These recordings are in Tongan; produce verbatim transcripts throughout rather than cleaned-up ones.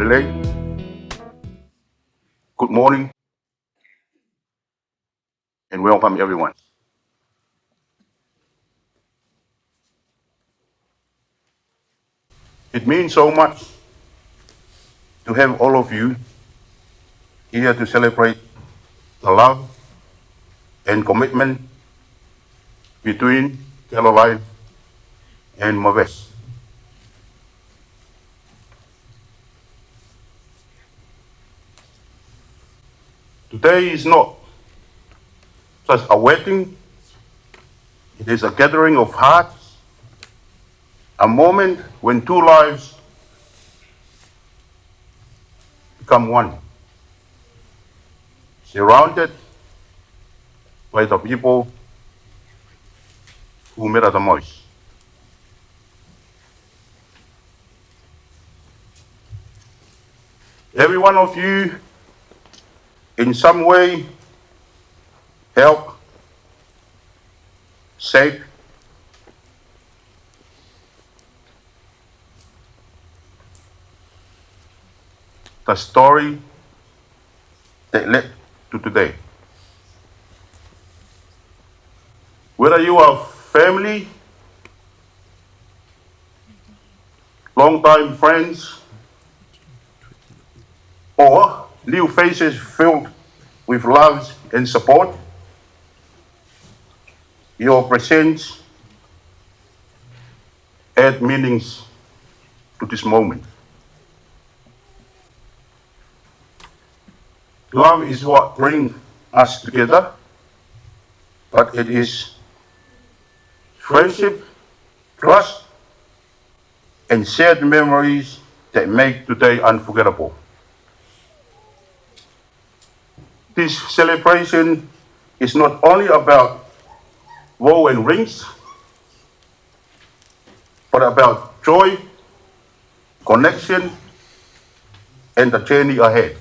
Good morning and welcome, everyone. It means so much to have all of you here to celebrate the love and commitment between Caroline and Mavis. Today is not just a wedding, it is a gathering of hearts, a moment when two lives become one, surrounded by the people who matter the most. Every one of you, in some way, help shape the story that led to today. Whether you are family, long-time friends, or new faces filled with love and support, your presence add meanings to this moment. Love is what brings us together, but it is friendship, trust, and shared memories that make today unforgettable. This celebration is not only about vows and rings, but about joy, connection, and the journey ahead.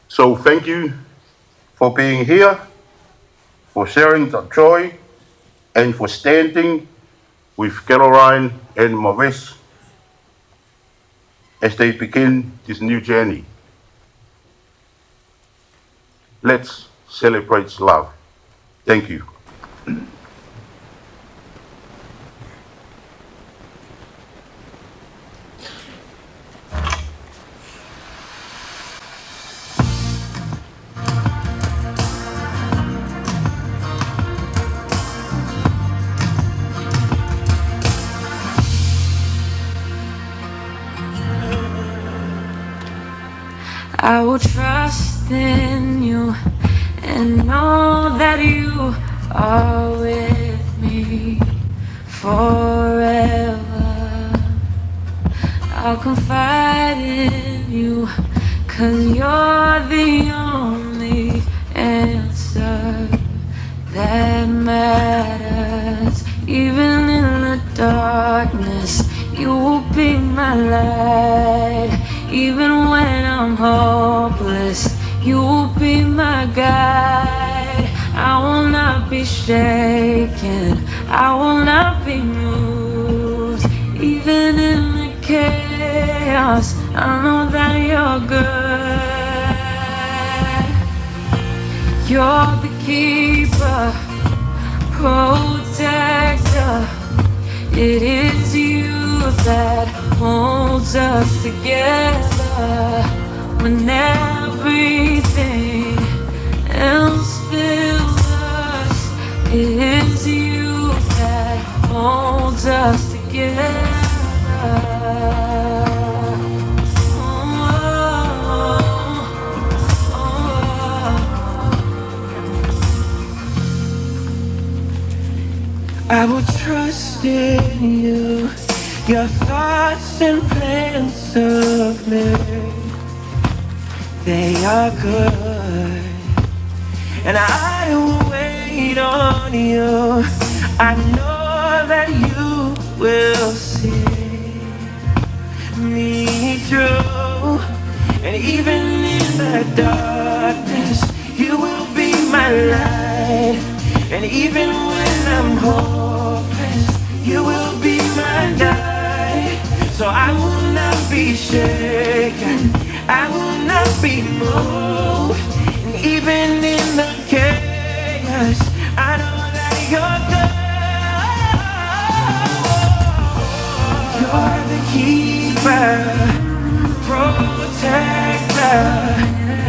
So thank you for being here, for sharing the joy, and for standing with Caroline and Mavis as they begin this new journey. Let's celebrate love. Thank you. I will trust in you and know that you are with me forever. I'll confide in you, 'cause you're the only answer that matters. Even in the darkness, you will be my light. Even when I'm hopeless, you will be my guide. I will not be shaken. I will not be moved. Even in the chaos, I know that you're good. You're the keeper, protector. It is you that holds us together when everything else fails us. It is you that holds us together. Oh, oh, oh. I will trust in you. Your thoughts and plans of me, they are good. And I will wait on you. I know that you will see me through. And even in the darkness, you will be my light. And even when I'm hopeless, you will be my guide. So I will not be shaken, I will not be moved. And even in the chaos, I know that you're good. You're the keeper, protector.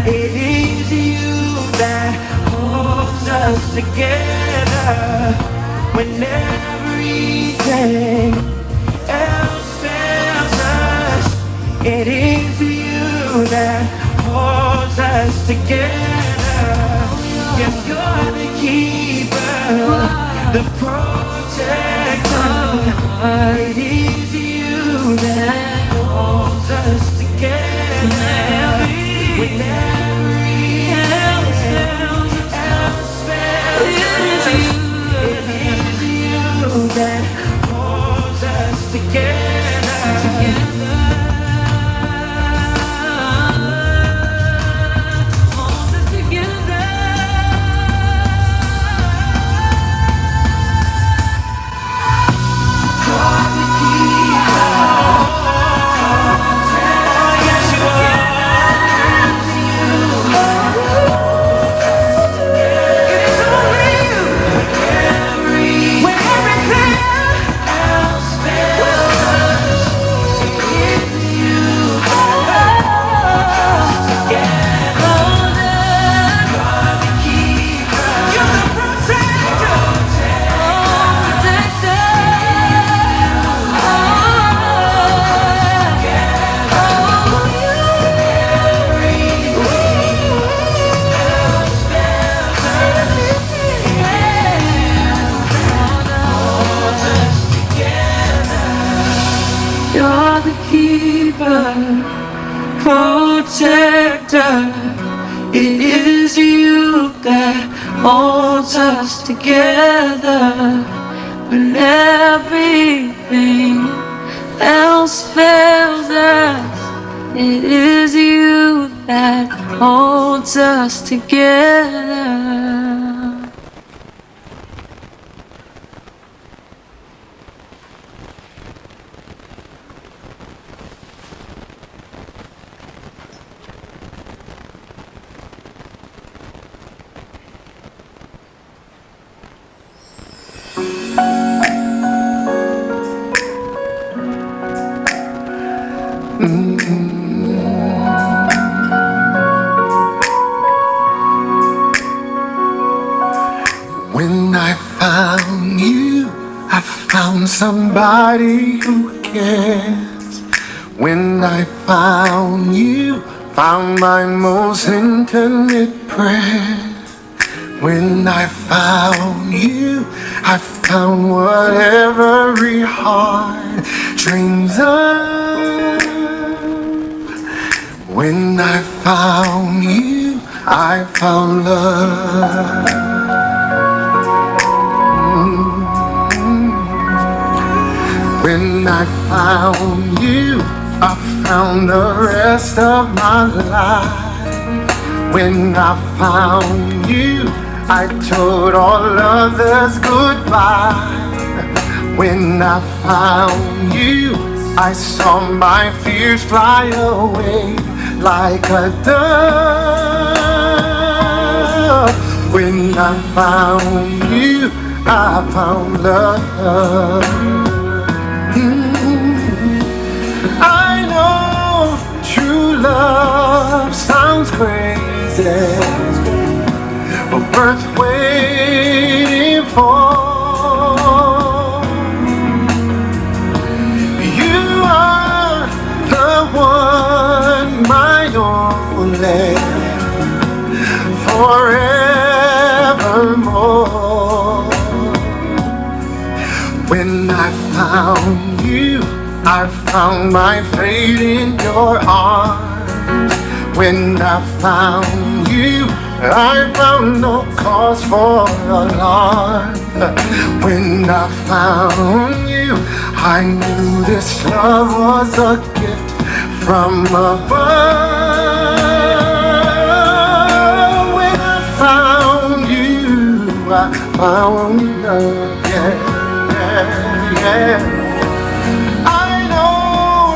It is you that holds us together when everything else fails us. It is you that holds us together. Yes, you're the keeper, the protector. It is you that holds us together. When everything else fails us, it is you that holds us together. Holds us together. You're the keeper, protector. It is you that holds us together. When everything else fails us, it is you that holds us together. When I found you, I found somebody who cares. When I found you, found my most intimate prayer. When I found you, I found what every heart dreams of. When I found you, I found love. When I found you, I found the rest of my life. When I found you, I told all others goodbye. When I found you, I saw my fears fly away like a dove. When I found you, I found love. Mm. I know true love sounds crazy, but worth waiting for. You are the one, my only, forevermore. When I found you, I found my fate in your arms. When I found you, I found no cause for alarm. When I found you, I knew this love was a gift from above. When I found you, I found love, yeah, yeah, yeah. I know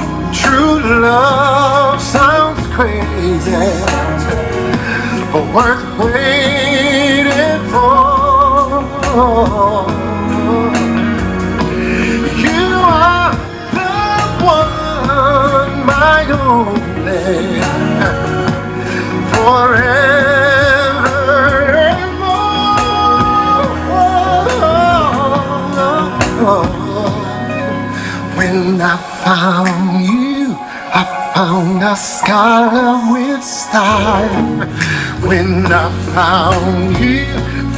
Love sounds crazy, but worth waiting for. You are the one, my only, forever. When I found you, I found a scholar with style. When I found you,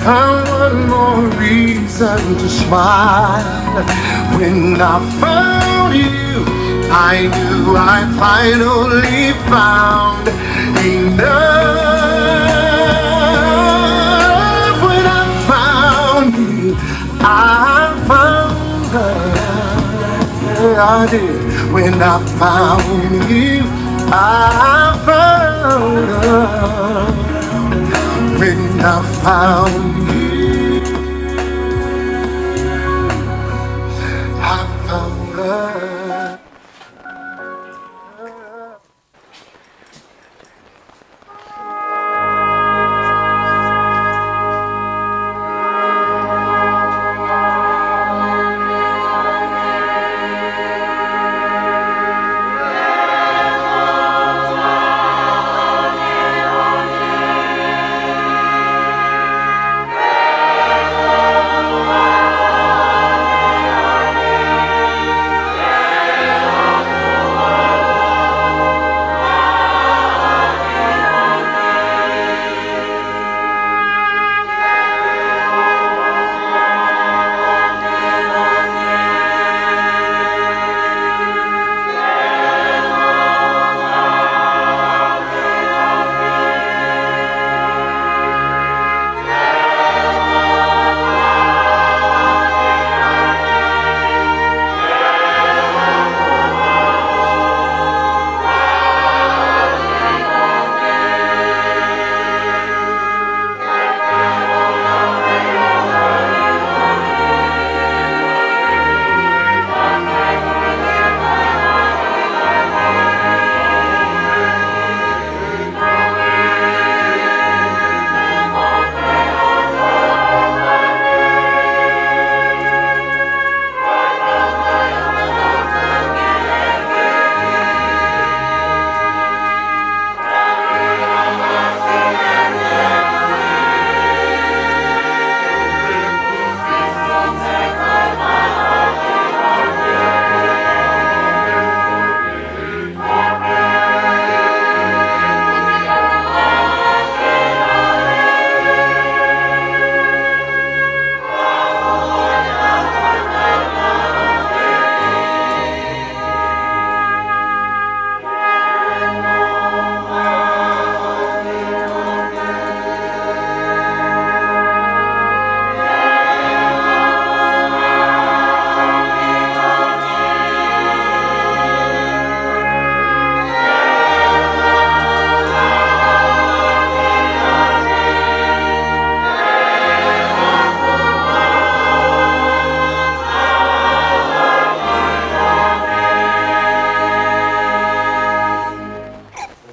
found one more reason to smile. When I found you, I knew I finally found enough. When I found you, I found love. Yeah, I did. When I found you, I found love. When I found you, I found love.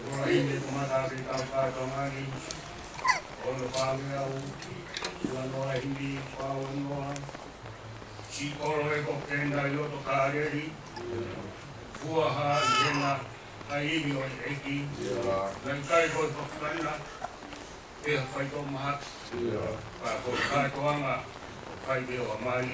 Ko e ʻuhinga ko e mata ʻa e kau kātoanga ni, ono fāngeau, ua noa himi, fā ua noa, siʻi kolo ē ko Kena ʻi loto Kāleli, fua ha ʻi hena, ʻa e ivi ʻo e ʻEiki, naʻe ʻikai ko e fakana, ʻe ha faitoʻo mahaki, pea ko e kātoanga, fai pē ʻo ʻomai.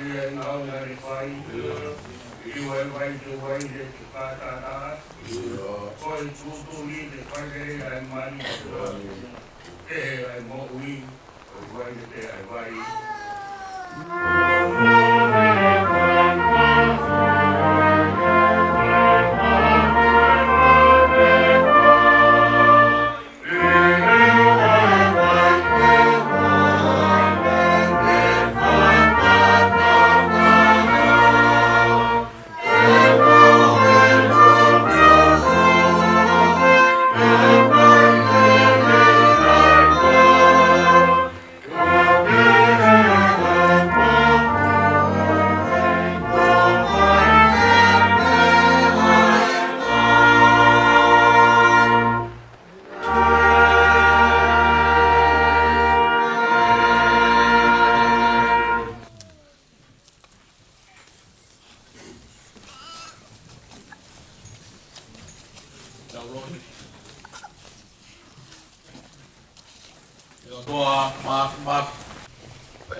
Ia ʻi ngāue ʻa e fai, ʻi ua e vai te vai le te kātātā, ko e tuʻutuʻuni te fai lelei ʻa e mali, te ʻa e moʻui, ko e vai le te ʻa e vai.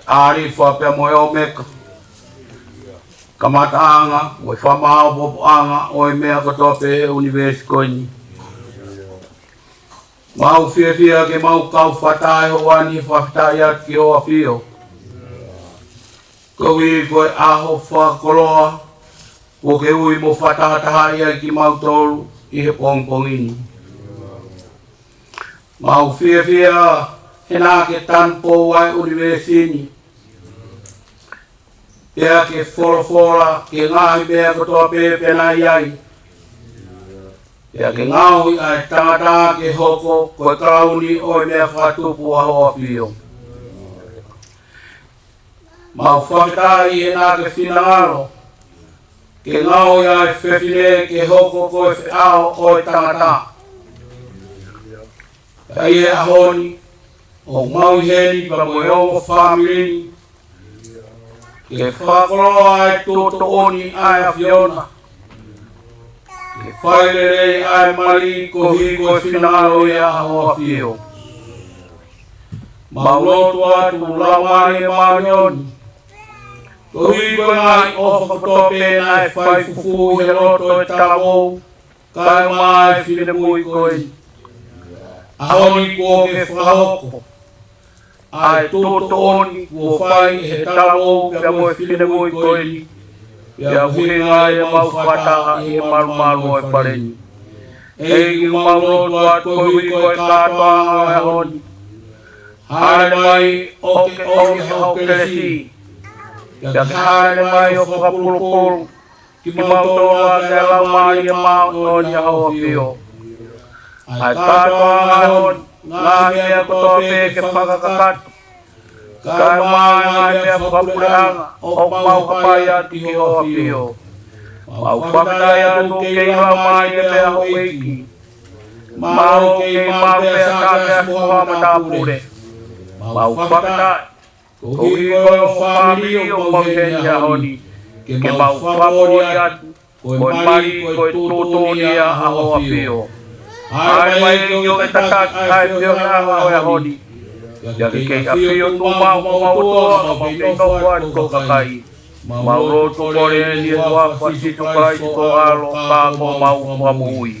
ʻAlifa pea mo e ʻOmeka, kamataʻanga mo e fakamāʻopoʻopoʻanga ʻo e meʻa kotoa pē he ʻunivēsi ko eni. Mau fiefia ke mau kau fakataha he ʻaho ni he fakafetaʻi atu ki hoʻo ʻAfio. Koeʻuhi ko e ʻaho fakakoloa, kuo ke ui mo fakatahatahaʻi ai kimautolu ʻi he pongipongi ni. Mau fiefia he naʻa ke tanupou ʻa e ʻunivēsi ni. Pea ke folofola ki he ngaahi meʻa kotoa pē pea naʻe ʻi ai. Pea ke ngaohi ʻa e tangata ke hoko ko e kalauni ʻo e meʻa fakatupu ʻa hoʻo ʻAfio. Mau fakafetaʻi he naʻa ke finangalo ke ngaohi ʻa e fefine ke hoko ko e feʻao ʻo e tangata. Pea ʻi he ʻaho ni, ʻoku mau ʻi heni pea mo e ongo fāmili ni, ke fakakoloa ʻa e tuʻutuʻuni ʻa e ʻAfiona. Ke fai lelei ʻa e mali koeʻuhi ko e finangalo ia ʻa hoʻo ʻAfio. Mau lotu atu Laumālie Māʻoniʻoni, koeʻuhi ko e ngaahi ʻofa kotoa pē naʻe fai fufū ʻi he loto ʻo e talavou, kae ʻumaʻā ʻa e finemui ko eni. ʻAho ni kuo ke fakahoko ʻa e tuʻutuʻuni kuo fai ʻe he talavou pea mo e finemui ko eni, pea ʻuhinga ai ʻemau fakataha ʻi he malumalu ʻo e fale ni. ʻEiki, mau lotu atu koeʻuhi ko e kātoanga ʻo e ʻaho ni, hāʻele mai ʻo ke ʻomi hoʻo kelesi, pea ke hāʻele mai ʻo fakapulupulu kimautolu ʻaki ʻa e Laumālie Māʻoniʻoni ʻa hoʻo ʻAfio. ʻA e kātoanga ʻo e ʻaho ni, ngaahi meʻa kotoa pē ke fakakakato, kae ʻumaʻā ʻa e ngaahi meʻa fakapuleʻanga ʻoku mau hapai atu ki hoʻo ʻAfio. Mau fakafetaʻi atu ki he Laumālie pea ʻa houʻeiki, mo e kau māʻolunga pea ʻa e siasi mo e matāpule. Mau fakafetaʻi koeʻuhi ko e fāmili ʻoku mau ʻi heni he ʻaho ni, ke mau fakamoʻoni atu ko e mali ko e tuʻutuʻuni ia ʻa hoʻo ʻAfio. Hāʻele mai ʻEiki ʻo ke tataki ʻa e feohiʻanga ʻo e ʻaho ni, pea ke kei ʻafio tuʻumaʻu mo homau ʻOtua, ʻo mau kei nofo atu ko ho kakai. Mau lotu kole eni ʻi he huafa ʻo Sīsū Kalaisi ko ho ʻAlo, ko homau Fakamoʻui.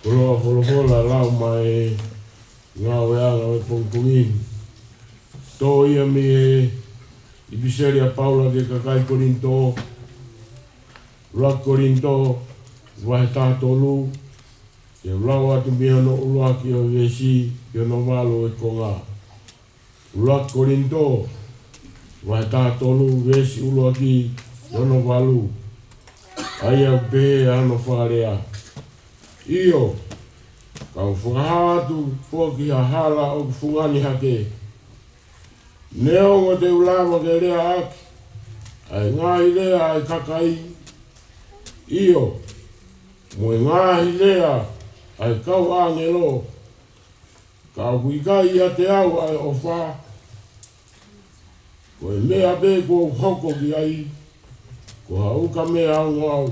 Ko e folofola lau mai ʻi he ngāueʻanga ʻo e pongipongi ni, toʻo ia mei he ʻipiseli ʻa Paula ki he kakai Kolinitō, ʻuluaki Kolinitō, vahe taha tolu, te u lau atu mei hono ʻuluaki ʻo e veesi ki hono valu ʻo e konga. ʻUluaki Kolinitō, vahe taha tolu, veesi ʻuluaki ki hono valu. ʻA ia ʻoku pehē hono fakalea: ʻIo, kau fakahā atu foki ha hala ʻoku fungani hake. Neongo te u lava ke leaʻaki ʻa e ngaahi lea ʻa e kakai, ʻio, mo e ngaahi lea ʻa e kau ʻāngelo, ka ʻoku ʻikai ʻiate au ʻa e ʻofa, ko e meʻa pē kuo u hoko ki ai, ko ha ukamea ongoʻau,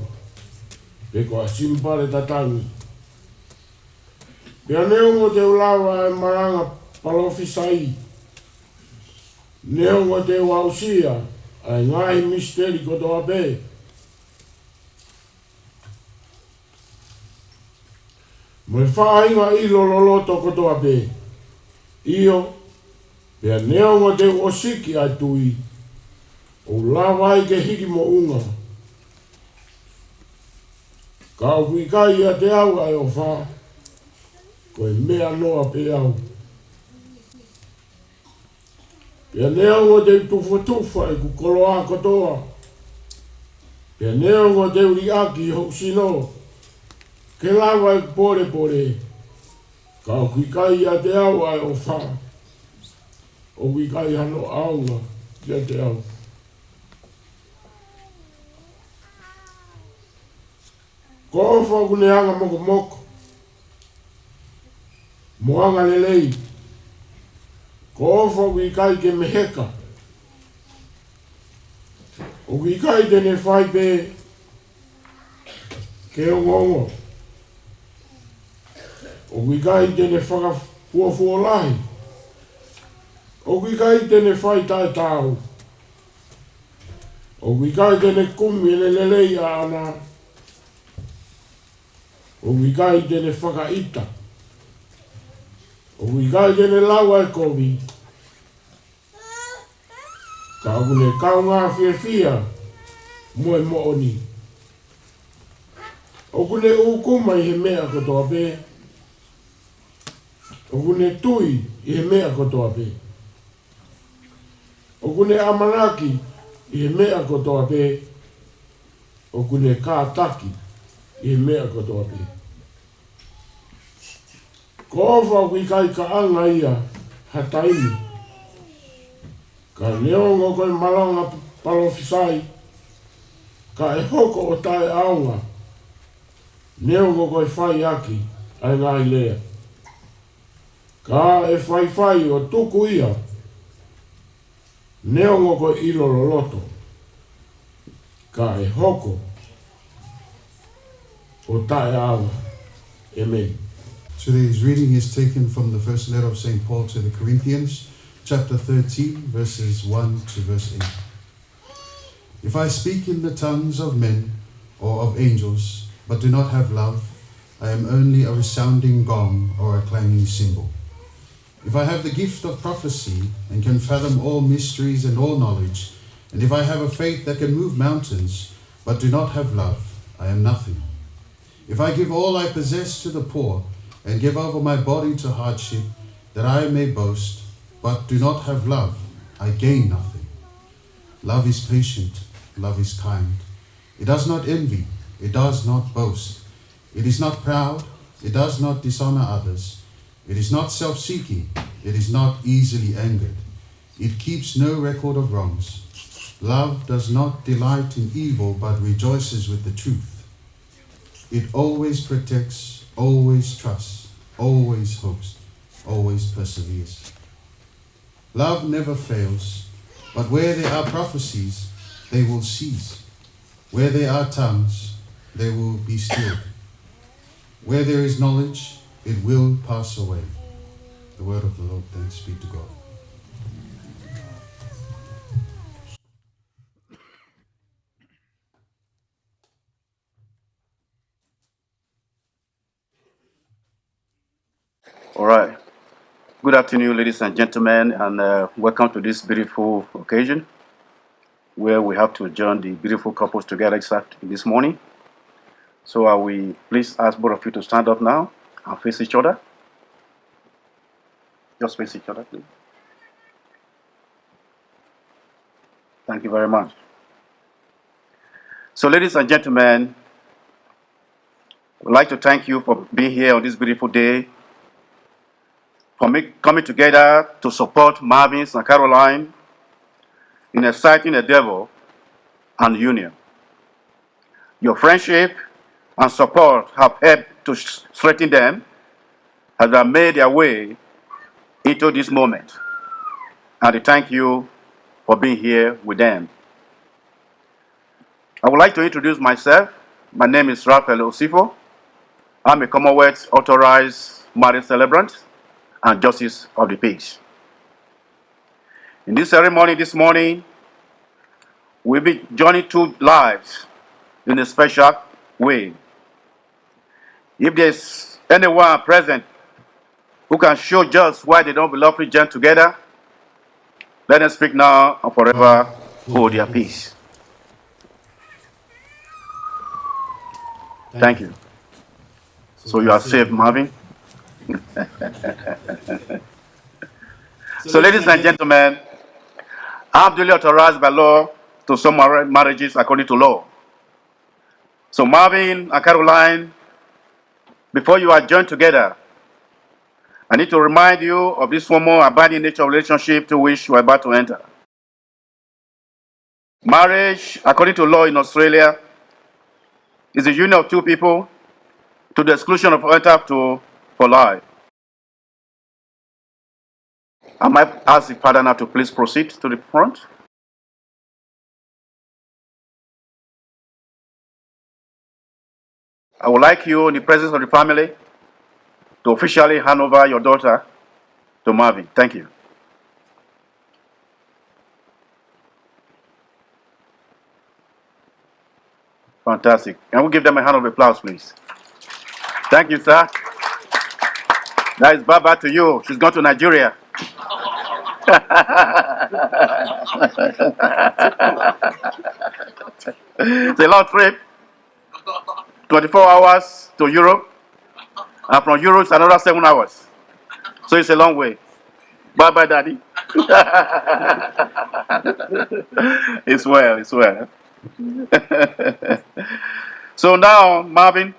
pe ko ha simipale tatangi. Pea neongo te u lava ʻa e malanga palōfisai, neongo te u aʻusia ʻa e ngaahi misiteli kotoa pē, mo e faʻahinga ʻilo loloto kotoa pē. ʻIo, pea neongo te u ʻosiki ʻa e tui, ʻo u lava ai ke hiki moʻunga, ka ʻoku ʻikai ʻiate au ʻa e ʻofa, ko e meʻa noa pē au. Pea neongo te u tufotufa ʻeku koloa kotoa, pea neongo te u liʻaki hoku sino ke lava ʻeku polepole, ka ʻoku ʻikai ʻiate au ʻa e ʻofa, ʻoku ʻikai hano ʻaonga ʻiate au. Ko e ʻofa ʻoku ne anga mokomoko, mo anga lelei. Ko e ʻofa ʻoku ʻikai ke meheka, ʻoku ʻikai te ne fai pē ke ongoongo, ʻoku ʻikai te ne fakafuofuolahi, ʻoku ʻikai te ne fai taʻetaau, ʻoku ʻikai te ne kumi ʻene lelei ʻaʻana, ʻoku ʻikai te ne fakaʻita, ʻoku ʻikai te ne lau ʻa e kovi, ka ʻoku ne kaungā fiefia mo e moʻoni. ʻOku ne ʻūkuma ʻi he meʻa kotoa pē, ʻoku ne tui ʻi he meʻa kotoa pē, ʻoku ne ʻamanaki ʻi he meʻa kotoa pē, ʻoku ne kātaki ʻi he meʻa kotoa pē. Ko e ʻofa ʻoku ʻikai kaʻanga ia ha taimi, ka neongo ko e malanga palōfisai, ka ʻe hoko ʻo taʻeʻaonga. Neongo ko e fai ʻaki ʻa e ngaahi lea, ka ʻe faifai ʻo tuku ia. Neongo ko e ʻilo loloto, ka ʻe hoko ʻo taʻeʻaonga. ʻĒmeni. Today's reading is taken from the first letter of Saint Paul to the Corinthians, chapter thirteen, verses one to verse eight. If I speak in the tongues of men or of angels, but do not have love, I am only a resounding gong or a clanging cymbal. If I have the gift of prophecy and can fathom all mysteries and all knowledge, and if I have a faith that can move mountains, but do not have love, I am nothing. If I give all I possess to the poor and give over my body to hardship, that I may boast, but do not have love, I gain nothing. Love is patient, love is kind. It does not envy, it does not boast. It is not proud, it does not dishonor others. It is not self-seeking, it is not easily angered. It keeps no record of wrongs. Love does not delight in evil, but rejoices with the truth. It always protects, always trusts, always hopes, always perseveres. Love never fails, but where there are prophecies, they will cease. Where there are tongues, they will be stilled. Where there is knowledge, it will pass away. The word of the Lord, thanks be to God. All right. Good afternoon, ladies and gentlemen, and uh, welcome to this beautiful occasion where we have to join the beautiful couples together this, aft- this morning. So I will please ask both of you to stand up now and face each other. Just face each other, please. Thank you very much. So, ladies and gentlemen, we'd like to thank you for being here on this beautiful day, for me coming together to support Marvin and Caroline in exciting endeavor and union. Your friendship and support have helped to s- strengthen them as they made their way into this moment. And I thank you for being here with them. I would like to introduce myself. My name is Raphael Osifo. I'm a Commonwealth authorized marriage celebrant and justice of the peace. In this ceremony this morning, we'll be joining two lives in a special way. If there's anyone present who can show just why they don't be lawfully joined together, let them speak now and forever hold their peace. Thank you. So you are safe, Marvin. So, ladies and gentlemen, I'm duly authorized by law to sum mar- marriages according to law. So, Marvin and Caroline, before you are joined together, I need to remind you of this formal and binding nature of relationship to which you are about to enter. Marriage, according to law in Australia, is a union of two people to the exclusion of enter to for life. I might ask the father now to please proceed to the front. I would like you, in the presence of the family, to officially hand over your daughter to Marvin. Thank you. Fantastic. Can we give them a hand of applause, please? Thank you, sir. That is bye bye to you. She's gone to Nigeria. It's a long trip. twenty-four hours to Europe. And from Europe, it's another seven hours. So it's a long way. Bye bye, Daddy. It's well, it's well. So now, Marvin,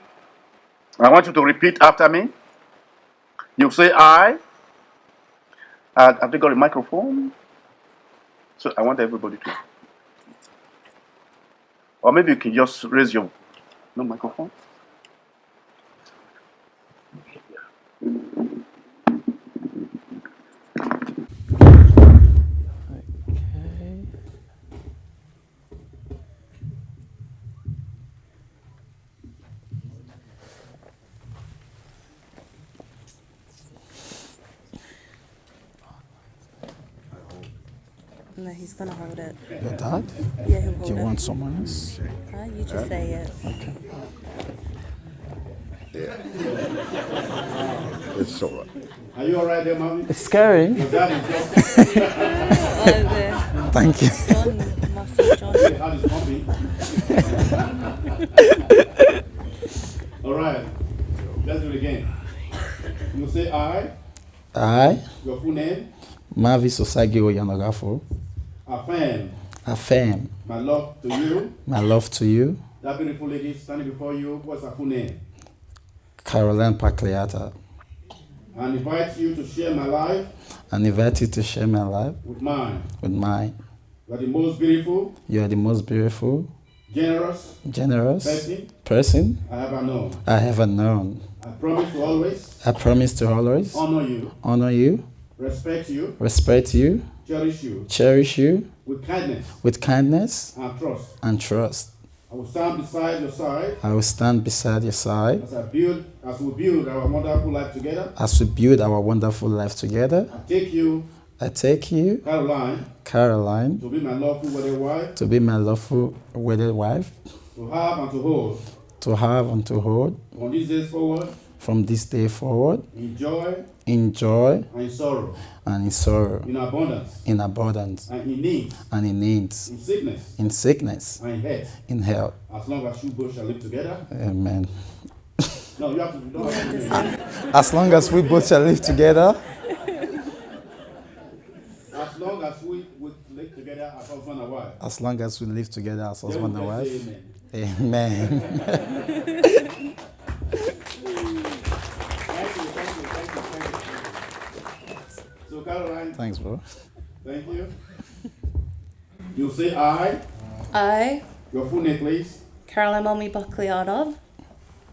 I want you to repeat after me. You say, "I." Uh, have they got a microphone? So I want everybody to. Or maybe you can just raise your no microphone. Okay. No, he's gonna hold it. Your dad? Yeah, he'll hold it. Do you want someone else? Huh? You just say it. Okay. Yeah. It's all right. Are you all right there, Mommy? It's scary. Your dad is just Oh, there. Thank you. John must be John. Your heart is pumping. All right. Let's do it again. You say, "I." I. Your full name? Mavi Sosagi Oyanagafu. Affirm. Affirm. My love to you. My love to you. That beautiful lady standing before you, what's her full name? Caroline Pakleata. I invite you to share my life. I invite you to share my life. With mine. With mine. You are the most beautiful. You are the most beautiful. Generous. Generous. Person. Person. I ever known. I ever known. I promise to always. I promise to always. Honor you. Honor you. Respect you. Respect you. Cherish you. Cherish you. With kindness. With kindness. And trust. And trust. I will stand beside your side. I will stand beside your side. As I build, as we build our wonderful life together. As we build our wonderful life together. I take you. I take you. Caroline. Caroline. To be my lawful wedded wife. To be my lawful wedded wife. To have and to hold. To have and to hold. From this day forward. from this day forward, in joy, in joy, and in sorrow, and in sorrow, in abundance, in abundance, and in need, and in needs, in sickness, in sickness, and in health, in health, as long as you both shall live together. Amen. No, you have to, you don't have to do it. As long as we both shall live together. As long as we, we live together as husband and wife. As long as we live together as husband and wife. Then we can say amen. Amen. Thank you, thank you, thank you, thank you, thank you. So, Caroline. Thanks, bro. Thank you. You say I. I. Your full name, please. Caroline Mommy Buckley Otto.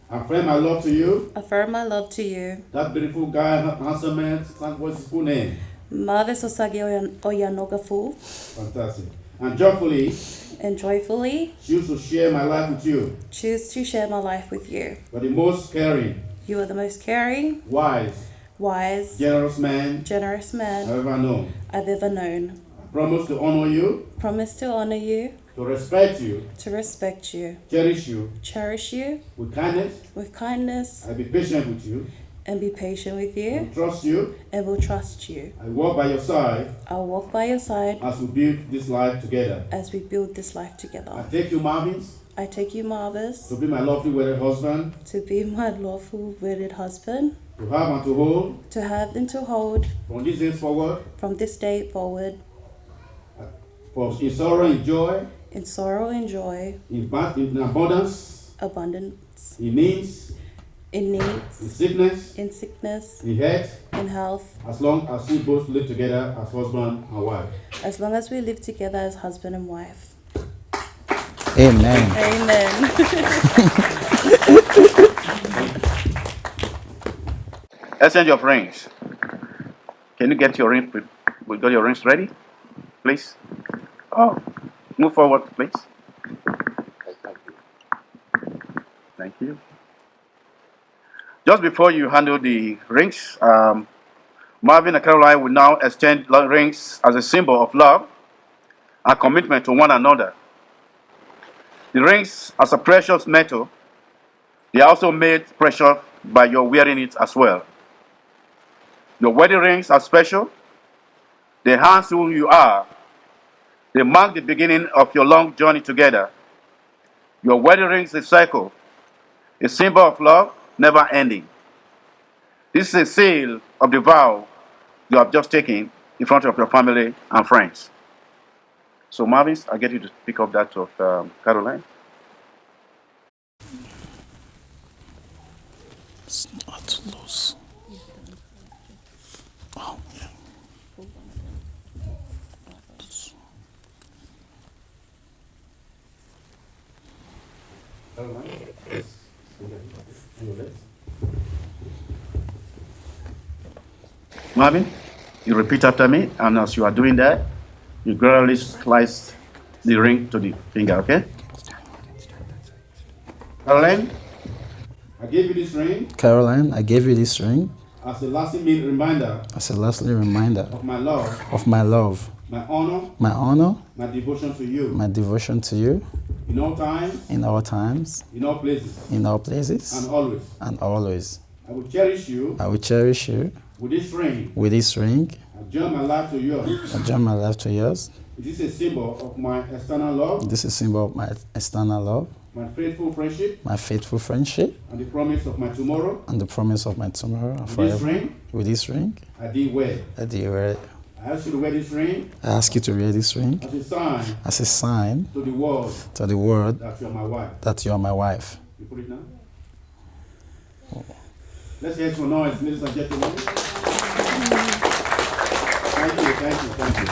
Affirm my love to you. Affirm my love to you. That beautiful guy, ha-, handsome man, what was his full name? Marvis Osagi Oyan-, Oyanogafu. Fantastic. And joyfully, and joyfully, choose to share my life with you. Choose to share my life with you. You are the most caring. You are the most caring. Wise. Wise. Generous man. Generous man. I've ever known. I've ever known. I promise to honor you. Promise to honor you. To respect you. To respect you. Cherish you. Cherish you. With kindness. With kindness. I'll be patient with you. And be patient with you. I will trust you. And will trust you. I walk by your side. I'll walk by your side. As we build this life together. As we build this life together. I take you, Marvis. I take you, Marvis. To be my lawfully wedded husband. To be my lawful wedded husband. To have and to hold. To have and to hold. From this day forward. From this day forward. For in sorrow and joy. In sorrow and joy. In ba-, in abundance. Abundance. In needs. In needs. In sickness. In sickness. In health. In health. As long as we both live together as husband and wife. As long as we live together as husband and wife. Amen. Amen. Exchange of rings. Can you get your ring? We got your rings ready, please. Oh, move forward, please. Thank you. Just before you handle the rings, um, Marvin and Caroline will now exchange lo-, rings as a symbol of love and commitment to one another. The rings are a precious metal. They are also made precious by your wearing it as well. Your wedding rings are special. They announce who you are. They mark the beginning of your long journey together. Your wedding ring is a circle, a symbol of love never ending. This is a seal of the vow you have just taken in front of your family and friends. So, Marvis, I get you to pick up that of, um, Caroline. It's not loose. Oh, yeah. Marvin, you repeat after me, and as you are doing that, you gradually slice the ring to the finger, okay? Caroline, I give you this ring. Caroline, I give you this ring. As a lasting reminder. As a lasting reminder. Of my love. Of my love. My honor. My honor. My devotion to you. My devotion to you. In all times. In all times. In all places. In all places. And always. And always. I will cherish you. I will cherish you. With this ring. With this ring. I join my life to yours. I join my life to yours. This is a symbol of my eternal love. This is a symbol of my eternal love. My faithful friendship. My faithful friendship. And the promise of my tomorrow. And the promise of my tomorrow. With this ring. With this ring. I thee wed. I thee wed. I ask you to wear this ring. I ask you to wear this ring. As a sign. As a sign. To the world. To the world. That you are my wife. That you are my wife. You put it now. Let's hear some noise, ladies and gentlemen. Thank you, thank you, thank you.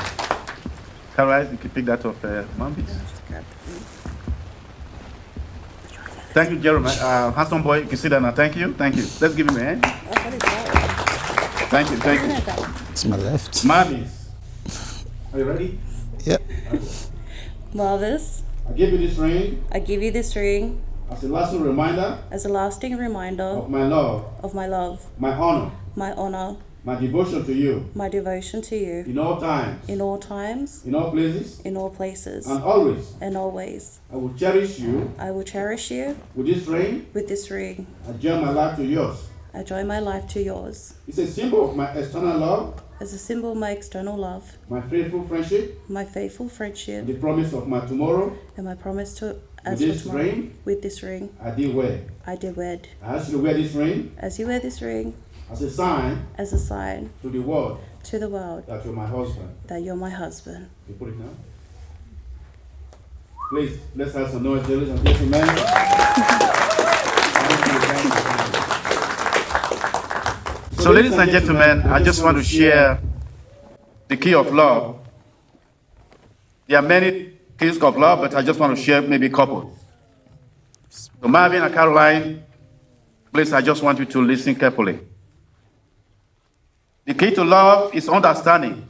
Caroline, you can pick that up, uh, Marvis. Thank you, Jeremiah. Uh, handsome boy, you can sit down now. Thank you, thank you. Let's give him a hand. Thank you, thank you. It's my left. Marvis. Are you ready? Yeah. Marvis. I give you this ring. I give you this ring. As a lasting reminder. As a lasting reminder. Of my love. Of my love. My honor. My honor. My devotion to you. My devotion to you. In all times. In all times. In all places. In all places. And always. And always. I will cherish you. I will cherish you. With this ring. With this ring. I join my life to yours. I join my life to yours. It's a symbol of my eternal love, As a symbol of my external love, my faithful friendship, my faithful friendship, and the promise of my tomorrow and my promise to with as for this tomorrow. Ring, With this ring, I do wed. I do wed. I ask you to wear this ring As you wear this ring, as a sign as a sign to the world to the world that you're my husband. That you're my husband. You put it now. Please, let's have some noise, ladies and gentlemen. So, ladies and gentlemen, I just want to share the key of love. There are many keys of love, but I just want to share maybe a couple. So, Marvin and Caroline, please, I just want you to listen carefully. The key to love is understanding,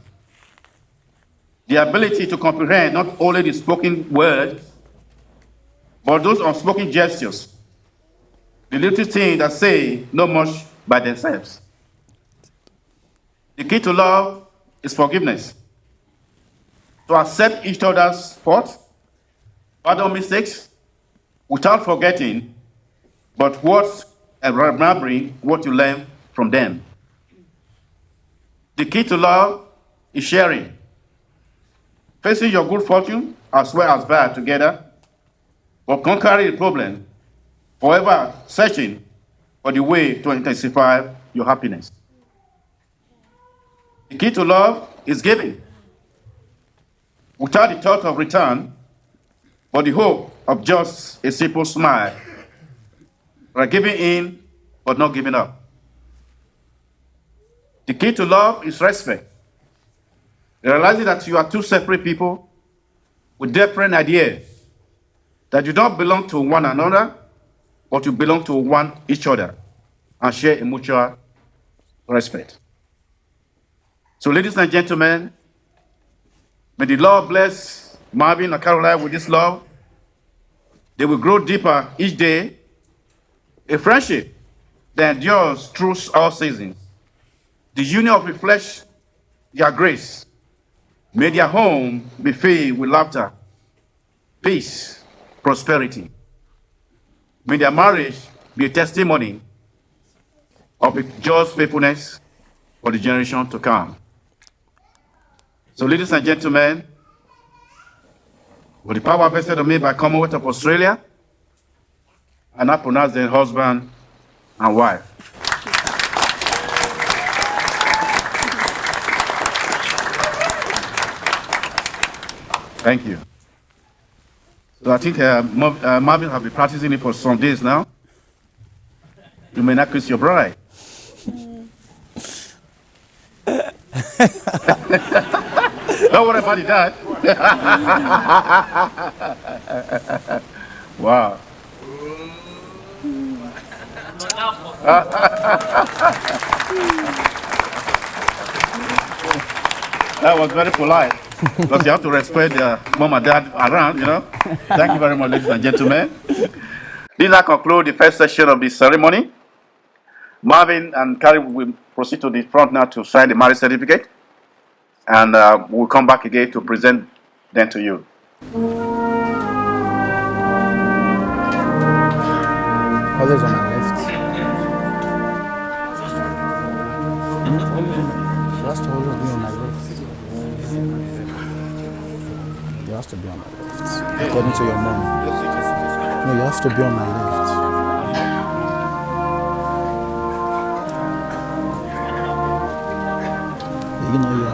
the ability to comprehend not only the spoken words, but those unspoken gestures, the little things that say not much by themselves. The key to love is forgiveness, to accept each other's faults, pardon mistakes, without forgetting, but what and remembering what you learn from them. The key to love is sharing, facing your good fortune as well as bad together, or conquering the problem, forever searching for the way to intensify your happiness. The key to love is giving, without the thought of return, but the hope of just a simple smile, like giving in, but not giving up. The key to love is respect, realizing that you are two separate people with different ideas, that you don't belong to one another, but you belong to one each other, and share a mutual respect. So, ladies and gentlemen, may the Lord bless Marvin and Caroline with this love. They will grow deeper each day. A friendship that endures through all seasons. The union of the flesh, their grace. May their home be filled with laughter, peace, prosperity. May their marriage be a testimony of the judge's faithfulness for the generation to come. So, ladies and gentlemen, with the power vested on me by Commonwealth of Australia, I now pronounce them husband and wife. Thank you. So I think uh, Mar- uh, Marvin have been practicing it for some days now. You may not kiss your bride. Don't worry about that. Wow. That was very polite. Because you have to respect the mom and dad around, you know. Thank you very much, ladies and gentlemen. This now concludes the first session of the ceremony. Marvin and Carrie will proceed to the front now to sign the marriage certificate, and uh, we'll come back again to present them to you. Others on my left. Just always be on my left. You have to be on my left. According to your mom. No, you have to be on my left. You know you are.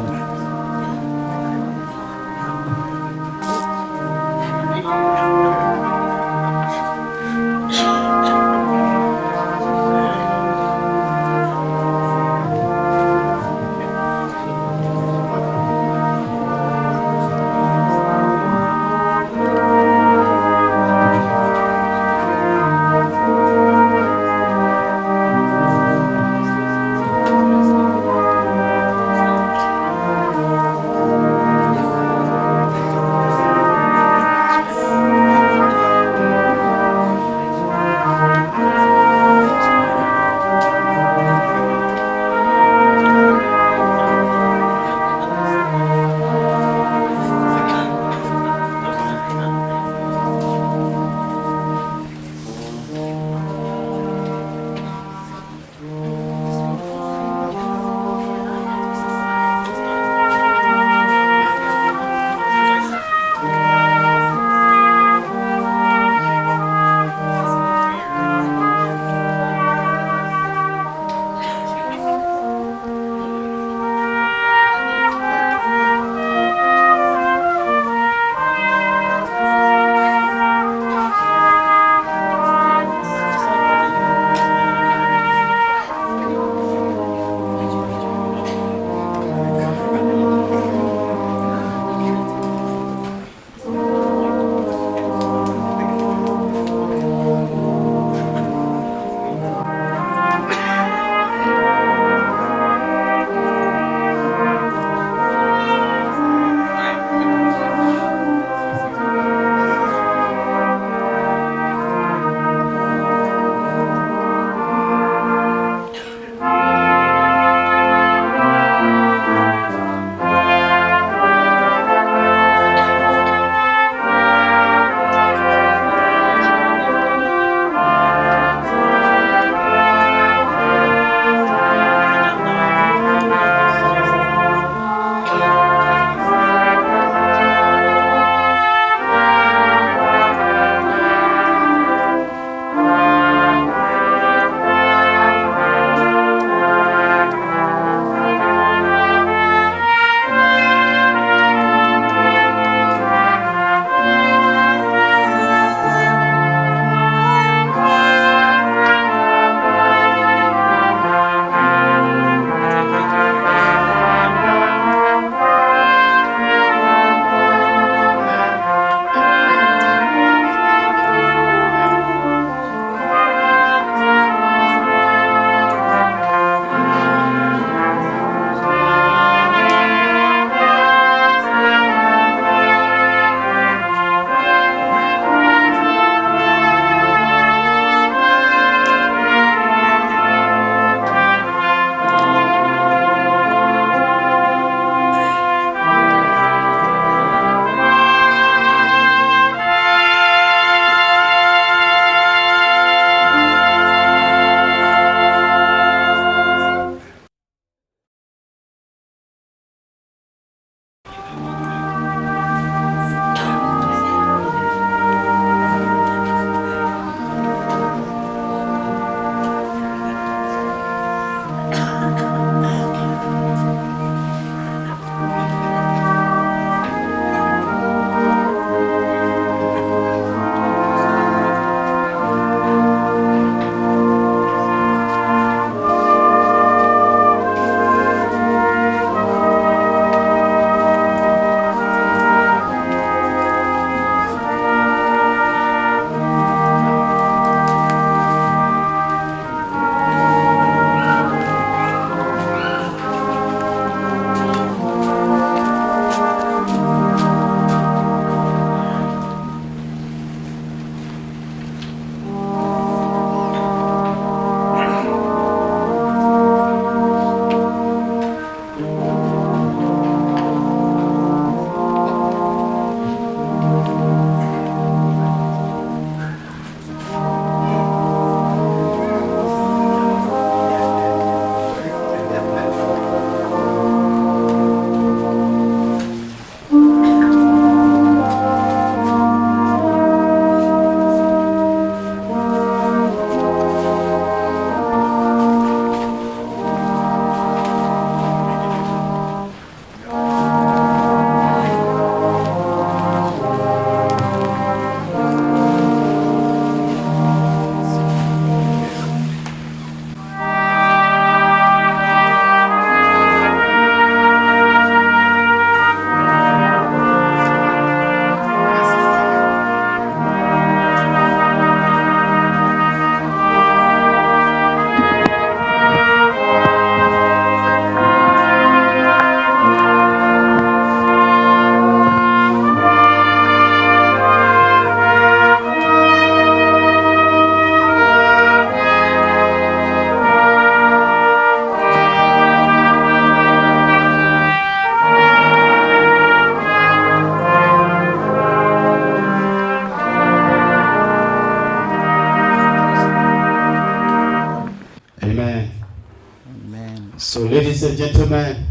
So, ladies and gentlemen,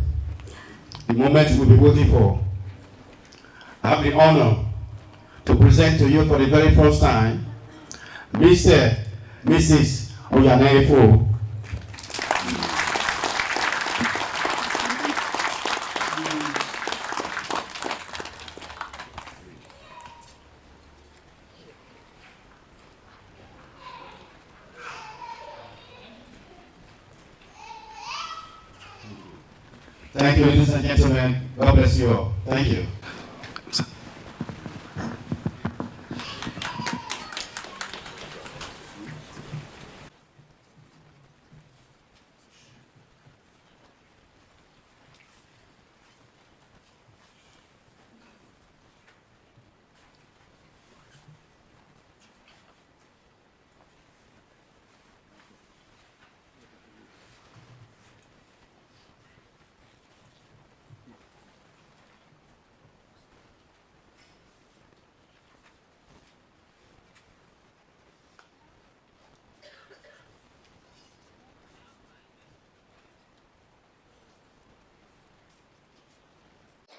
the moment we've been waiting for. I have the honor to present to you for the very first time, Mister, Missus Oyanefu. Thank you, ladies and gentlemen. God bless you all. Thank you.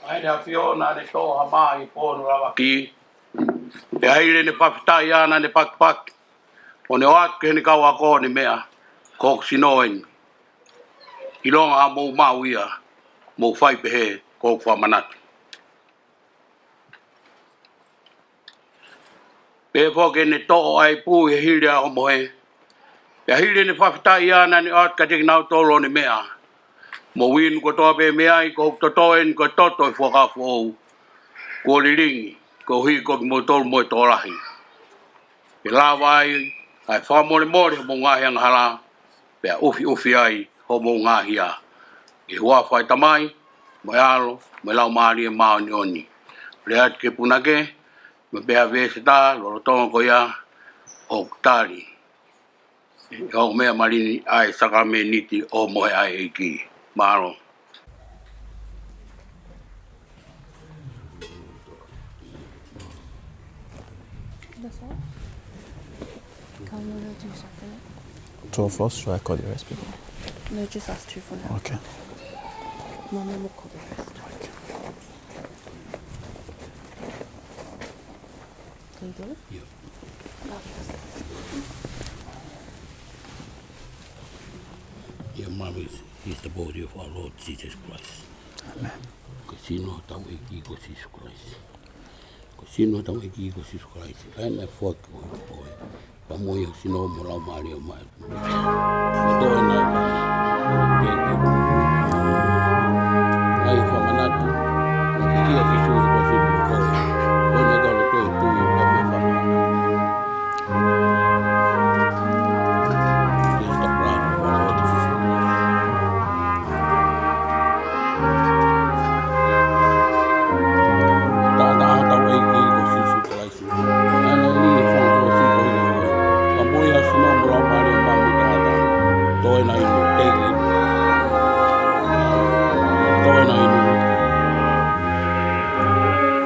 ʻA ʻEne ʻAfio naʻe toʻo ha mā ʻi he fono lavaki. Pea hili ʻene fakafetaʻi ʻa ʻene pakipaki, ʻo ne ʻoatu ki heʻene kau ako ʻo ne meʻa, ko hoku sino eni. ʻIlonga ʻa hoʻomou maʻu ia, mou fai pehē, ko hoku fakamanatu. Pehē foki ʻene toʻo ʻa e ipu ʻi he hili ʻa hoʻo mohe. Pea hili ʻene fakafetaʻi ʻa ʻene ʻoatu kiate kinautolu ʻo ne meʻa, mou inu kotoa pē mei ai, ko hoku toto eni ko e toto ʻo e Fuakava Foʻou. Kuo lilingi, koeʻuhi ko kimoutolu mo e tokolahi. Pea lava ai ʻa e fakamolemole hoʻomou ngaahi angahala, pea ʻufiʻufi ai hoʻomou ngaahi hia. ʻI he huafa ʻo e Tamai, mo e ʻAlo, mo e Laumālie Māʻoniʻoni. Lea atu ki he punake, mo e pehē ʻa e veesi ʻe taha, lolotonga ko ia ʻoku tali ʻe hoku meʻa malini ʻa e sākalamēniti ʻo e mohe ʻa e ʻEiki. Mālō. That's all? Can we do something? Twelve first, should I call the rest people? No, just us two for now. Okay. Mama will call the rest. Okay. Can you do it? Yeah. Oh, yes. Yeah, Mom, he's, he's the body of our Lord Jesus Christ. Amen. Ko e sino hotau ʻEiki ko Sīsū Kalaisi. Ko e sino hotau ʻEiki ko Sīsū Kalaisi. ʻA ē naʻe foaki ko koe. Pea mo e sino mo e Laumālie ʻo e Tamai. Ko e toe nai mai. Ke ke. ʻAi fakamanatu. Naʻe piki ʻa Sīsū ko Sīsū ko koe. Ko ʻene kau loto e tui pea mo e fakamanatu. Just the blood of our Lord Jesus Christ. Taʻataʻa hotau ʻEiki ko Sīsū Kalaisi. Naʻa ne lī he fanga ko Sīsū ko koe. Pea mo e sino mo e Laumālie ʻo e Tamai. Toe nai mai, take it. Toe nai mai.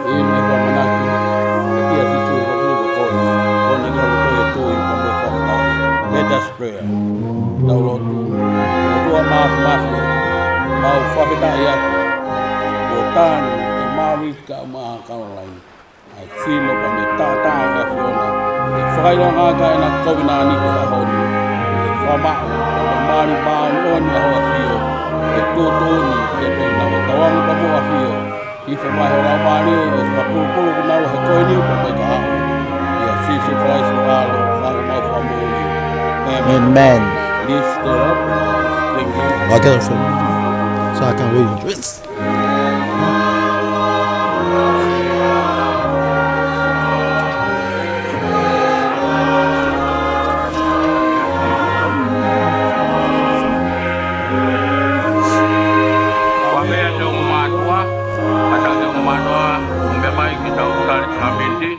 ʻI he fakamanatu, ʻa e kia Sīsū ko Sīsū ko koe, ʻo ne kau toe tui pea mo e fakataha. Let us prayer. Tau lotu. ʻOtua Māfimafi, mau fakafetaʻi atu. Kuo tali ʻe Mami ka ma Caroline. ʻA e sino pea mo e taʻataʻa ʻa e ʻAfiona. Ke fakaʻilonga ʻaki ʻena kovinānite he ʻaho ni. Ke fakamaʻu, pea mo e mali māʻoniʻoni ʻa hoʻo ʻAfio. Ke tuʻutuʻuni, ke pehē ʻi he tauange pea mo e ʻAfio. ʻI he fai mai ho Laumālie ʻo fakapulupulu kinaua he ko eni pea mo e kahaʻu. ʻIa Sīsū Kalaisi ko ho ʻAlo, ko homau Fakamoʻui. ʻĒmeni. ʻĒmeni. Please stand up. Thank you. Okay, so, so I can read. Kuo pehē ʻe he ongo mātuʻa, kātaki ongo mātuʻa, ʻo meʻa mai ke tau tali sākalamēniti.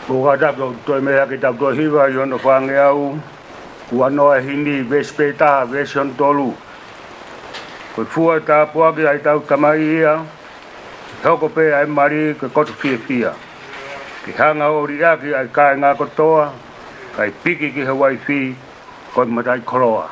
Ko e kātaki ʻo e tohi mei he ʻAho Tuʻo Hiva ʻi hono fāngeau, ua noa ʻi he himi, veesi pē taha, veesi hono tolu. Ko e fua tāpuaki ʻa ʻetau Tamai ia, ke hoko pē ʻa e mali ko e koto fiefia. Ke hanga ʻo liʻaki ʻa e kāinga kotoa, kae piki ki he uaifi, ko e mataʻikoloa.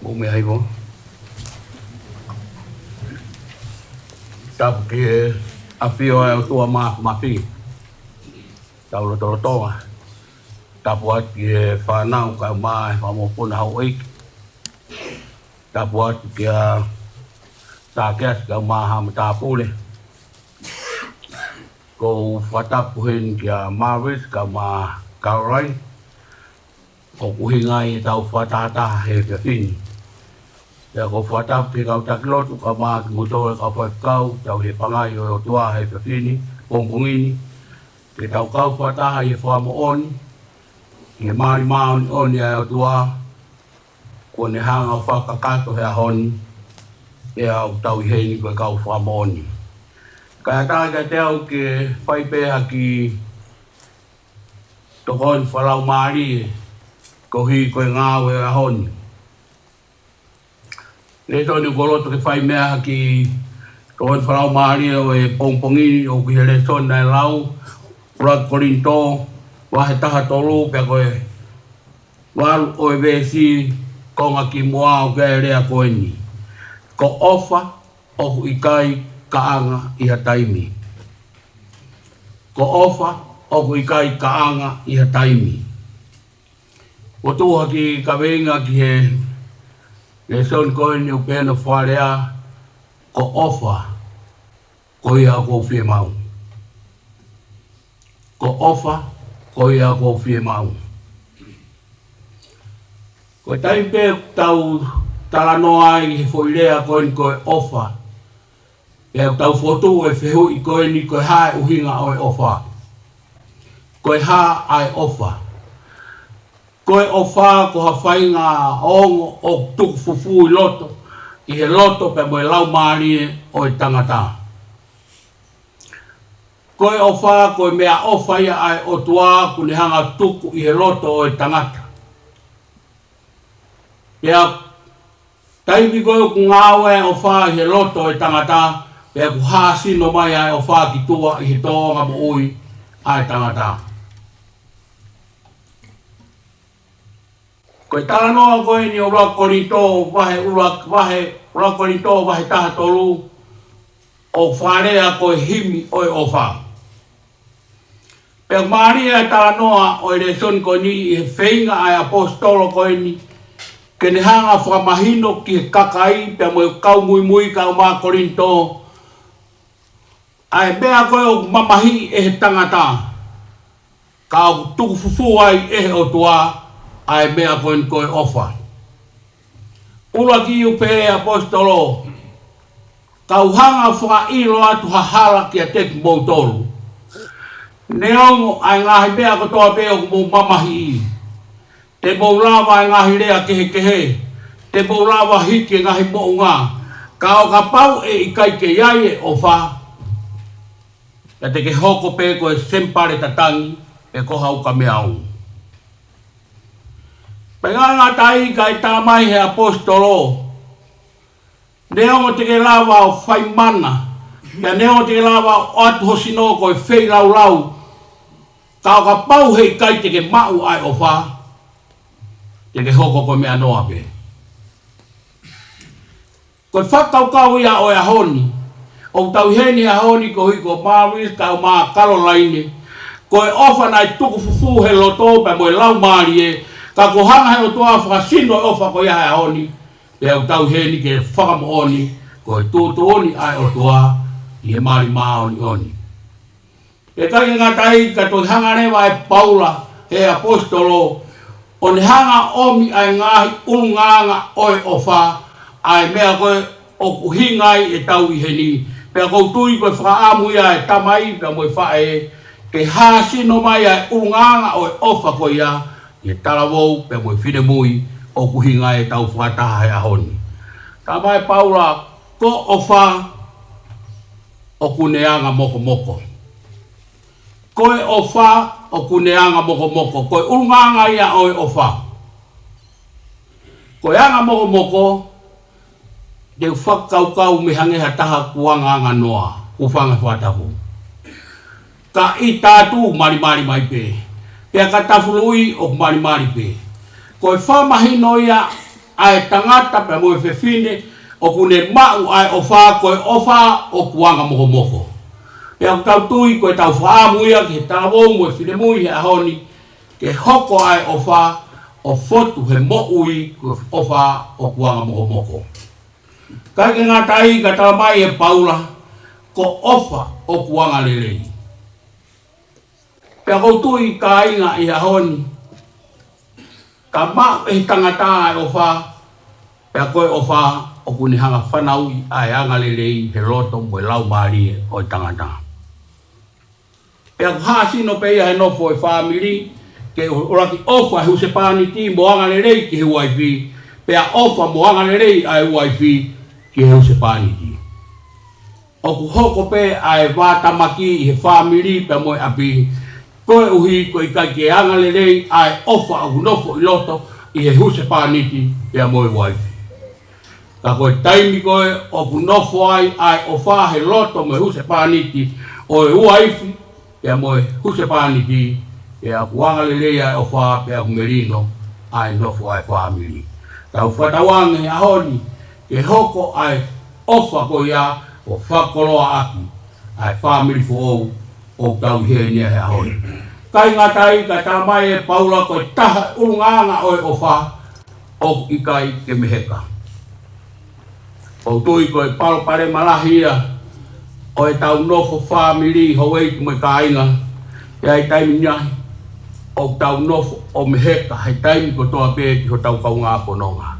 Mou meʻa hifo. Tapu ki he ʻafio ʻa e ʻOtua Māfimafi. Tau lotolotonga. Tapu atu ki he fānau kae ʻumaʻā e fanga mokopuna houʻeiki. Tapu atu kia Tākeasi kae ʻumaʻā haʻa matāpule. ʻOku ou fakatapu heni kia Mavis kae ʻumaʻā Caroline. ʻOku ʻuhinga ia ʻetau fakatahataha he efiafi ni. Pea ʻoku ou fakatapu ki he kau taki lotu kae ʻumaʻā kimoutolu kau faifekau, tau ʻi he pangai ʻo e ʻOtua he efiafi ni, pongipongi ni. Ke tau kau fakataha ʻi he fakamoʻoni, ʻi he mali māʻoniʻoni ʻa e ʻOtua, kuo ne hanga ʻo fakakakato he ʻaho ni, pea ʻoku tau ʻi heni ko e kau fakamoʻoni. Kae ʻatā kiate au ke fai pē ha kiʻi tokoni fakalaumālie, koeʻuhi ko e ngāue he ʻaho ni. Lēsoni ʻoku ou loto ke fai mei ai ha kiʻi tokoni fakalaumālie ʻo e pongipongi ni, ʻoku ʻi he lēsoni naʻe lau, ʻuluaki Kolinitō, vahe taha tolu, pea ko e valu ʻo e veesi, konga kimuʻa ʻoku ʻi ai e lea ko eni. Ko e ʻofa ʻoku ʻikai kaʻanga ʻi ha taimi. Ko e ʻofa ʻoku ʻikai kaʻanga ʻi ha taimi. ʻOku tuʻu ha kiʻi kaveinga ki he lēsoni ko eni ʻoku pehē hono fakalea, ko e ʻofa, ko ia ʻoku ou fiemaʻu. Ko e ʻofa, ko ia ʻoku ou fiemaʻu. Ko e taimi pē ʻoku tau talanoa ai he foʻi lea ko eni ko e ʻofa, pea ʻoku tau fokotuʻu e fehuʻi ko eni, ko e hā e ʻuhinga ʻo e ʻofa? Ko e hā ʻa e ʻofa? Ko e ʻofa ko ha faʻahinga ongo ʻoku tuku fufū ʻi loto, ʻi he loto pea mo e laumālie ʻo e tangata. Ko e ʻofa, ko e meʻaʻofa ia ʻa e ʻOtua kuo ne hanga ʻo tuku ʻi he loto ʻo e tangata. Pea taimi ko ē ʻoku ngāue ʻa e ʻofa ʻi he loto ʻo e tangata, pea ʻoku hāsino mai ʻa e ʻofa ki tuʻa ʻi he tōʻonga moʻui ʻa e tangata. Ko e talanoa ko eni ʻo ʻUluaki Kolinitō vahe ʻuluaki, vahe ʻUluaki Kolinitō vahe taha tolu, ʻoku fakalea ko e himi ʻo e ʻofa. Pea mālie e talanoa ʻo e lēsoni ko eni ʻi he feinga ʻa e ʻaposetolo ko eni ke ne hanga fakamahino ki he kakai pea mo e kau muimui kau mā Kolinitō, ʻa e meʻa ko ē ʻoku mamahiʻi ʻe he tangata, ka ʻoku tukufufū ai ʻe he ʻOtua ʻa e meʻa ko eni ko e ʻofa. ʻUluaki ʻoku pehē ʻe he ʻaposetolo, kau hanga fakaʻilo atu ha hala kiate kimoutolu. Neongo ʻa e ngaahi meʻa kotoa pē ʻoku mou mamahiʻi, te mou lava e ngaahi lea kehekehe, te mou lava hiki e ngaahi moʻunga, ka ʻo kapau ʻe ʻikai ke ʻi ai e ʻofa, pea te ke hoko pē ko e senipale tatangi, pe ko ha ukamea ongo. Pea ʻikai ngata ai, ka ʻi he tala mai ʻe he ʻaposetolo, neongo te ke lava ʻo fai mana, pea neongo te ke lava ʻo ʻoatu ho sino ko e feilaulau, ka ʻo kapau he ʻikai te ke maʻu ʻa e ʻofa, te ke hoko ko e meʻa noa pē. Ko e fakakaukau ia ʻo e ʻaho ni, ʻoku tau ʻi heni he ʻaho ni koeʻuhi ko Mavis kau mā Kalolaine, ko e ʻofa naʻe tukufufū he loto pea mo e laumālie, ka kuo hanga ʻe he ʻOtua ʻo fakasino e ʻofa ko ia he ʻaho ni, pea ʻoku tau ʻi heni ke fakamoʻoni ko e tuʻutuʻuni ʻa e ʻOtua ʻi he mali māʻoniʻoni. ʻE ʻikai ke ngata ai, ka toe hanga leva ʻe Paula, ʻe he ʻaposetolo, ʻo ne hanga ʻomi ʻa e ngaahi ʻulungaanga ʻo e ʻofa, ʻa e meʻa ko ē ʻoku ʻuhinga ai ʻetau ʻi heni. Pea ʻoku ou tui ko e fakaʻamu ia ʻa e tamai pea mo e faʻē, ke hāsino mai ʻa e ʻulungaanga ʻo e ʻofa ko ia ʻi he talavou pea mo e finemui ʻoku ʻuhinga ai ʻetau fakataha he ʻaho ni. Tala mai ʻe Paula, ko e ʻofa ʻoku ne anga mokomoko. Ko e ʻofa ʻoku ne anga mokomoko. Ko e ʻulungaanga ia ʻo e ʻofa. Ko e anga mokomoko, te u fakakaukau mei hangē ha taha kuo angaanga noa, kuo fanga fakatapu. Ka ʻi he taʻu malimali mai pē. Pea ka tafuluʻi ʻoku malimali pē. Ko e fakamahino ia ʻa e tangata pea mo e fefine ʻoku ne maʻu ʻa e ʻofa, ko e ʻofa ʻoku anga mokomoko. Pea ʻoku tau tui ko ʻetau fakaʻamu ia ki he talavou mo e finemui he ʻaho ni, ke hoko ʻa e ʻofa ʻo fotu he moʻui ko e ʻofa ʻoku anga mokomoko. ʻIkai ke ngata ai, ka tala mai ʻe Paula, ko e ʻofa ʻoku anga lelei. Pea ʻoku ou tui kāinga ʻi he ʻaho ni, ka maʻu ʻe he tangata ʻa e ʻofa, pea ko e ʻofa ʻoku ne hanga fanauʻi ʻa e anga lelei he loto mo e laumālie ʻo e tangata. Pea ʻoku hāsino pē ia he nofo ʻo e fāmili, ke ʻuluaki ʻofa e husepāniti mo anga lelei ki he uaifi, pea ʻofa mo anga lelei ʻa e uaifi ki he husepāniti. ʻOku hoko pē ʻa e vātamaki ʻi he fāmili pea mo e ʻapi, koeʻuhi ko e ʻikai ke anga lelei ʻa e ʻofa ʻoku nofo ʻi loto ʻi he husepāniti pea mo e uaifi. Ka ko e taimi ko ē ʻoku nofo ai ʻa e ʻofa he loto mo e husepāniti ʻo e uaifi, pea mo e husepāniti, pea ʻoku anga lelei ʻa e ʻofa, pea ʻoku melino ʻa e nofo ʻa e fāmili. Tau fakatauange he ʻaho ni, ke hoko ʻa e ʻofa ko ia ʻo fakakoloaʻaki ʻa e fāmili foʻou ʻoku tau ʻi heni he ʻaho ni. ʻIkai ngata ai, ka tala mai ʻe Paula ko e taha ʻulungaanga ʻo e ʻofa, ʻoku ʻikai ke meheka. ʻOku ou tui ko e palopalema lahi ia ʻo ʻetau nofo fāmili, houʻeiki mo e kāinga, ʻi he taimi ni ʻoku tau nofo ʻo meheka he taimi kotoa pē ki hotau kaungā fononga.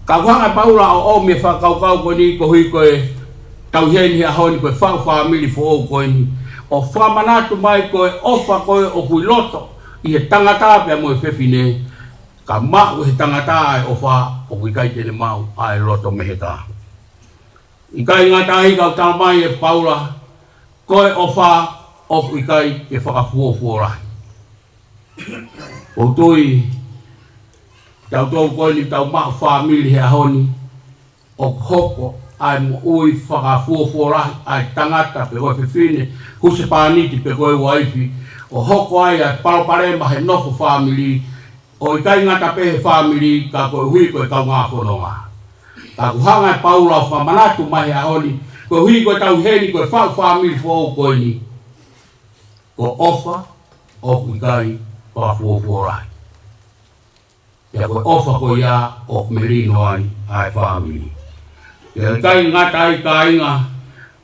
Ka ʻoku hanga ʻe Paula ʻo ʻomi e fakakaukau ko eni koeʻuhi ko ʻetau ʻi heni he ʻaho ni ko e faʻu fāmili foʻou ko eni, ʻo fakamanatu mai ko e ʻofa ko ē ʻoku ʻi loto ʻi he tangata pea mo e fefine, ka maʻu ʻe he tangata ʻa e ʻofa, ʻoku ʻikai te ne maʻu ʻa e loto meheka. ʻIkai ngata ai, ka ʻoku tala mai ʻe Paula, ko e ʻofa ʻoku ʻikai ke fakafuofuolahi. ʻOku ou tui, tautolu ko eni ʻoku tau maʻu fāmili he ʻaho ni, ʻoku hoko ʻa e moʻui fakafuofuolahi ʻa e tangata pe ko e fefine, husepāniti pe ko e uaifi, ʻo hoko ai ʻa e palopalema he nofo fāmili, ʻo ʻikai ngata pē he fāmili, ka koeʻuhi ko e kaungā fononga. Ka ʻoku hanga ʻe Paula ʻo fakamanatu mai he ʻaho ni, koeʻuhi ko ʻetau ʻi heni ko e faʻu fāmili foʻou ko eni, ko e ʻofa ʻoku ʻikai fakafuofuolahi. Pea ko e ʻofa ko ia ʻoku melino ai ʻa e fāmili. Pea ʻikai ngata ai, kāinga,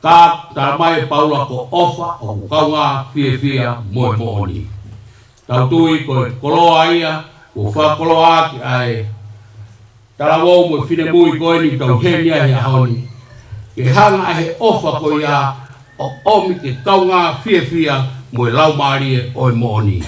ka talamai ʻe Paula ko e ʻofa ʻoku kaungā fiefia mo e moʻoni. Tau tui ko e koloa ia, ʻoku fakakoloa ʻaki ʻa e talavou mo e finemui ko eni ʻoku tau ʻi heni ai he ʻaho ni, ke hanga ʻe he ʻofa ko ia ʻo ʻomi ke kaungā fiefia mo e laumālie ʻo e moʻoni.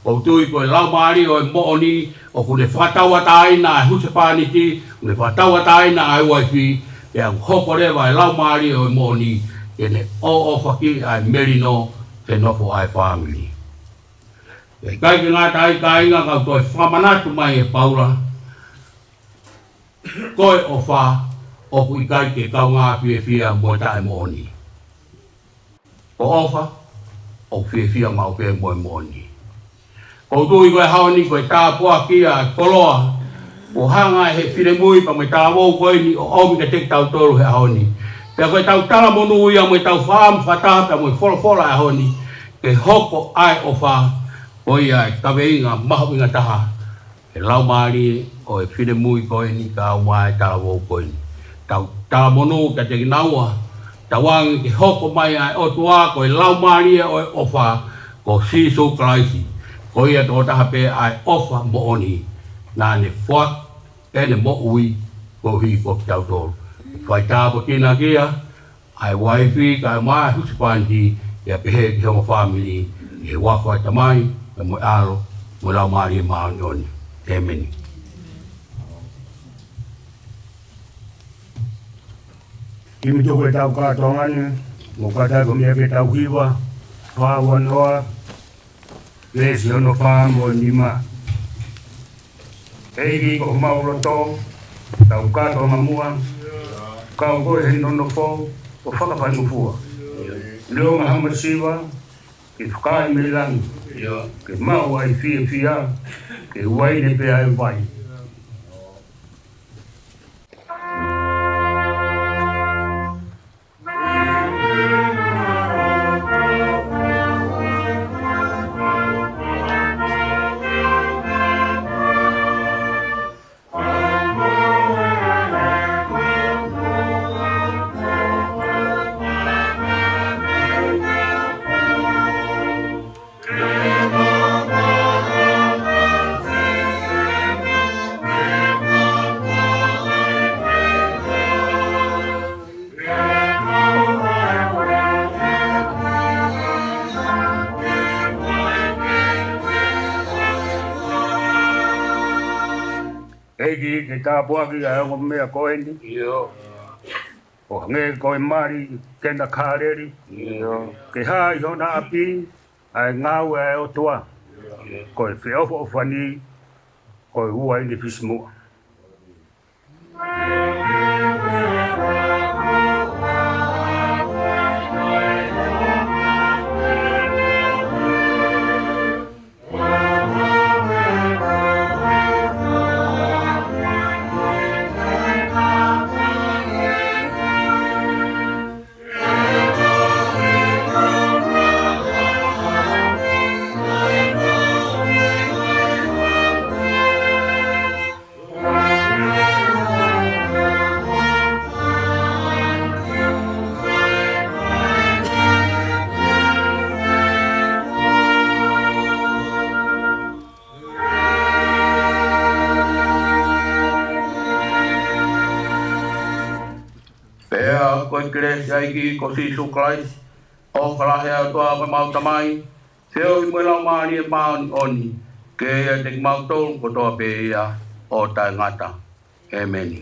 ʻOku ou tui ko e laumālie ʻo e moʻoni ʻoku ne fakatauʻatāina ʻa e husepāniti, ʻoku ne fakatauʻatāina ʻa e uaifi, pea ʻoku hoko leva e laumālie ʻo e moʻoni ke ne ʻoʻofaki ʻa e melino he nofo ʻa e fāmili. Pea ʻikai ke ngata ai, kāinga, ka ʻoku toe fakamanatu mai ʻe Paula, ko e ʻofa ʻoku ʻikai ke kaungā fiefia mo e taʻemoʻoni. Ko e ʻofa ʻoku fiefia maʻu pē mo e moʻoni. ʻOku ou tui ko e ʻaho ni ko e tāpuaki ʻa e koloa ʻoku hanga ʻe he finemui pea mo e talavou ko eni ʻo ʻomi kiate kitautolu he ʻaho ni. Pea ko ʻetau talamonū ia mo ʻetau fakaʻamu fakataha pea mo e folofola he ʻaho ni, ke hoko ʻa e ʻofa ko ia e kaveinga mahuʻinga taha he laumālie ʻo e finemui ko eni kae ʻumaʻā e talavou ko eni. Tau talamonū kiate kinaua, tauange ke hoko mai ʻa e ʻOtua ko e laumālie ʻo e ʻofa, ko Sīsū Kalaisi, ko ia tokotaha pē ʻa e ʻofa moʻoni, naʻa ne foaki ʻene moʻui koeʻuhi ko kitautolu. Fai tāpuekina ia ʻa e uaifi kae ʻumaʻā e husepāniti, pea pehē ki he ongo fāmili, ʻi he huafa ʻo e Tamai, pea mo e ʻAlo, mo e Laumālie Māʻoniʻoni. ʻĒmeni. Kimuʻa ko ʻetau kātoanga ni, mou kātaki ʻo meʻa ki he tau hiva, fā ua noa, veesi hono fā mo e nima. ʻEiki ko homau loto, tau kātoanga muʻa, kau koe he nonofo, ʻo fakafaingofua. Neongo ha masiva, ke fakaaʻi mei langi, ke maʻu ai fiefia, ke uaine pea ʻe vai. ʻEiki, ke tāpuakiʻi ʻa e ongo meʻa ko eni. ʻIo. ʻO hangē ko e mali ke na kāleli. ʻIo. Ke hā ʻi hona ʻapi ʻa e ngāue ʻa e ʻOtua. ʻIo. Ko e feʻofoʻofani, ko e uaine fisimuʻa. Pea ko e kelesi ʻa e ʻEiki ko Sīsū Kalaisi, ʻofa lahi ʻa e ʻOtua ko homau Tamai, feohi mo e Laumālie Māʻoniʻoni, ke ʻiate kimautolu kotoa pē ia ʻo taʻengata. ʻĒmeni.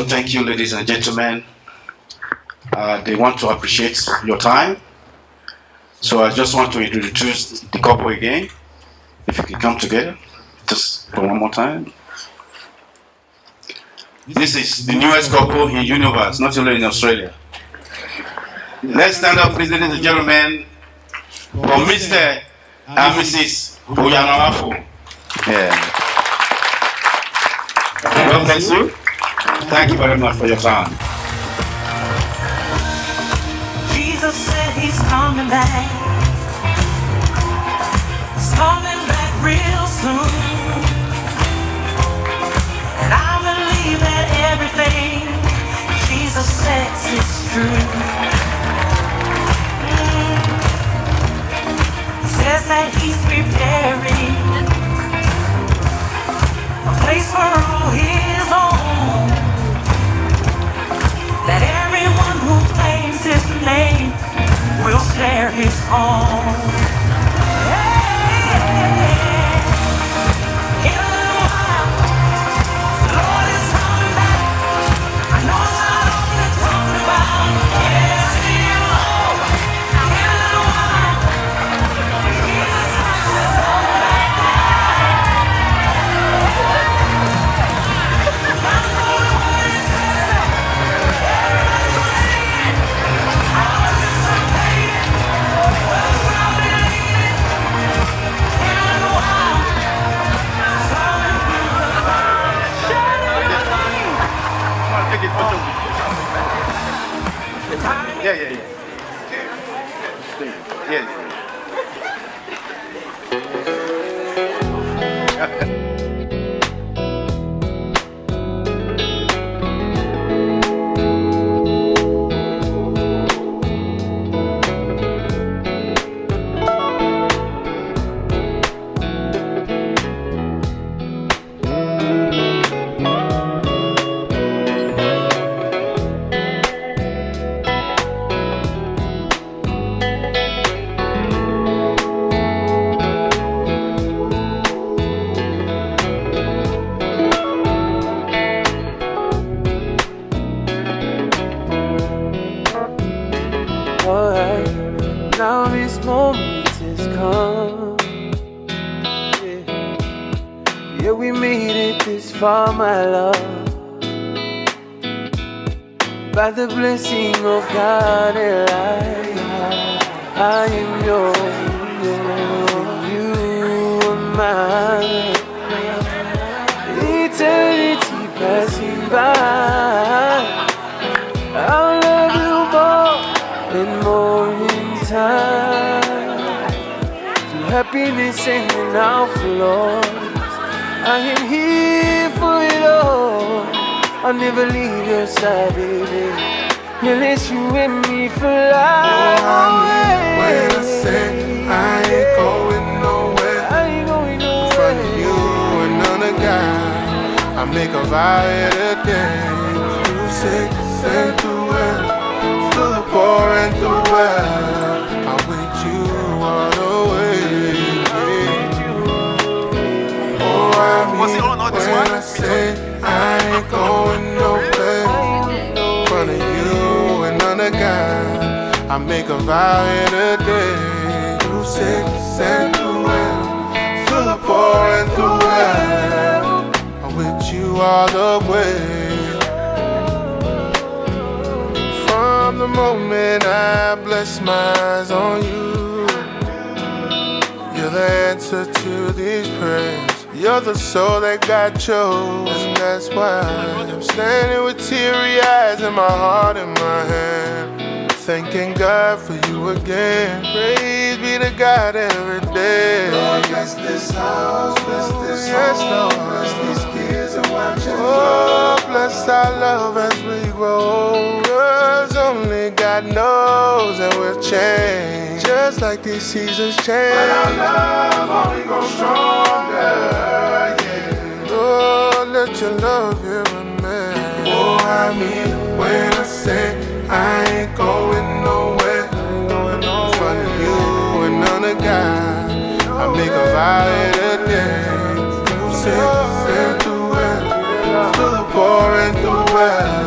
Thank you, ladies and gentlemen. Uh, they want to appreciate your time. So I just want to introduce the couple again. If you can come together, just for one more time. This is the newest couple in universe, not only in Australia. Let's stand up, please, ladies and gentlemen, for Mister and Missus Huyangawafu. Yeah. God bless you. Thank you very much for your time. Jesus said he's coming back. He's coming back real soon. And I believe that everything Jesus says is true. Mm. He says that he's preparing a place for all his own. That everyone who claims his name will share his home. Hey, in a little while, the Lord is coming back. I know it's not often talked about. Yes, he will. In a little while, Jesus Christ is coming back. Yeah, yeah, yeah. Yeah. All right, now this moment has come. Yeah. Yeah, we made it this far, my love. By the blessing of God and life, I am yours, and you are mine. Eternity passing by, I'll love you more and more in time. Through happiness and in our flaws, I am here for it all. I'll never leave your side, baby, unless you and me fly away. When I say I ain't going nowhere, I ain't going nowhere. In front of you and none of God, I make a vow here today. Through sick and through well, through the poor and through well, I'm with you all the way. Oh, I mean, when I say I ain't going nowhere. In front of you and none of God, I make a vow here today. Through sick and through well, through the poor and through well, I'm with you all the way. From the moment I bless my eyes on you, you're the answer to these prayers. You're the soul that God chose, and that's why I'm standing with teary eyes and my heart in my hand, thanking God for you again. Praise be to God every day. Lord, bless this house, bless this home, bless these kids and watching. Oh, bless our love as we grow. 'Cause only God knows that we'll change, just like these seasons change. But our love only grows stronger, yeah. Lord, let your love here remain. Oh, I mean, when I say I ain't going nowhere, in front of you and none of God, I make a vow here today. Through sick and through well, through the poor and through well,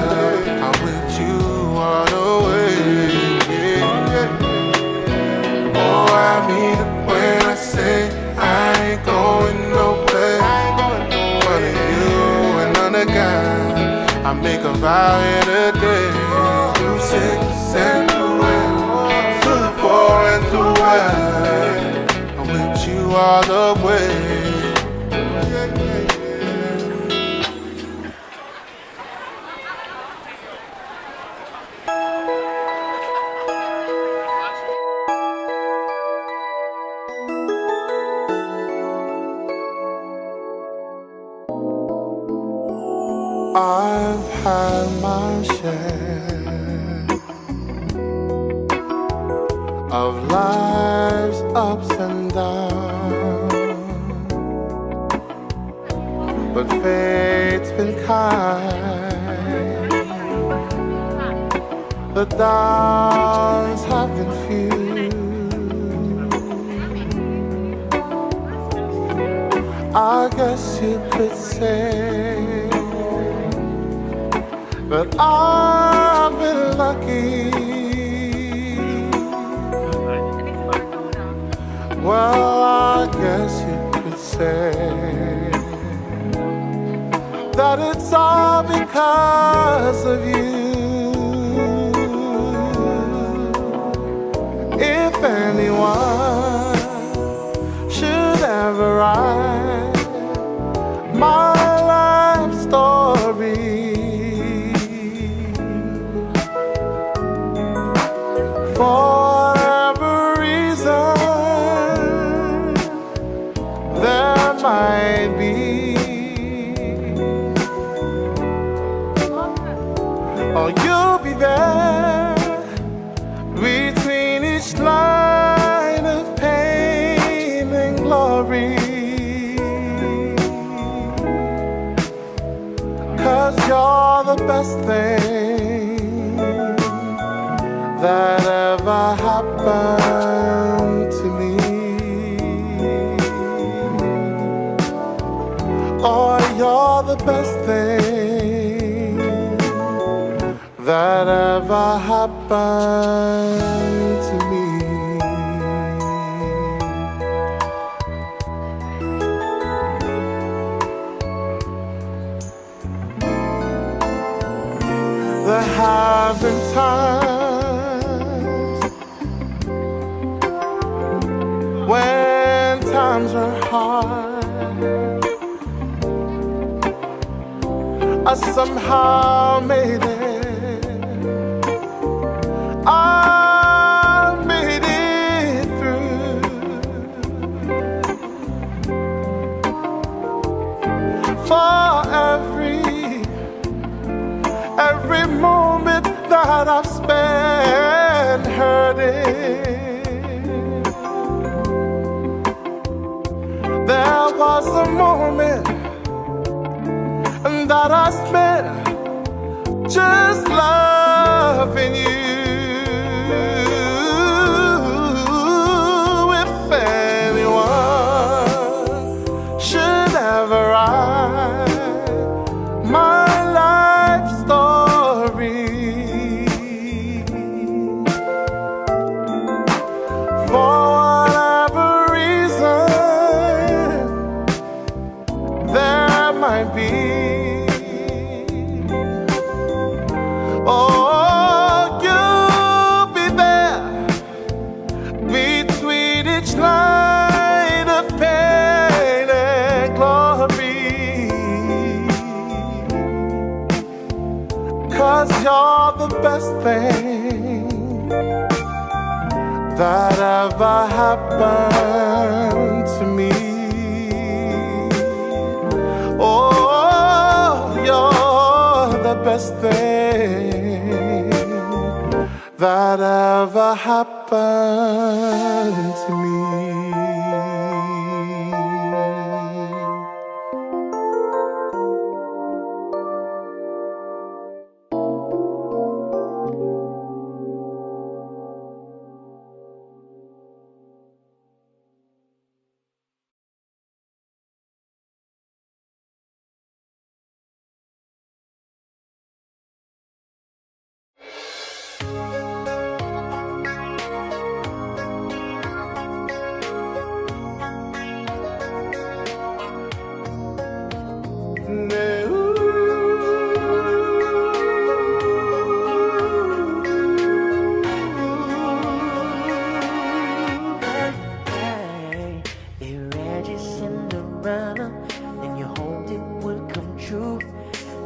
I make a vow here today. Through sickness and through rain, through the poor and through wealth, I'm with you all the way. I've had my share of life's ups and downs, but fate's been kind. The downs have been few. I guess you could say that I've been lucky. Well, I guess you could say that it's all because of you. If anyone should ever write my life story, for whatever reason there might be, oh, you'll be there between each line of pain and glory. 'Cause you're the best thing that ever happened to me. Oh, you're the best thing that ever happened to me. There have been times when times were hard, I somehow made it. I made it through. For every, every moment that I've spent hurting, there was a moment that I spent just loving you. If anyone should ever write my life story, for whatever reason there might be, oh, you'll be there between each line of pain and glory. 'Cause you're the best thing that ever happened to me. Oh, you're the best thing that ever happened to me.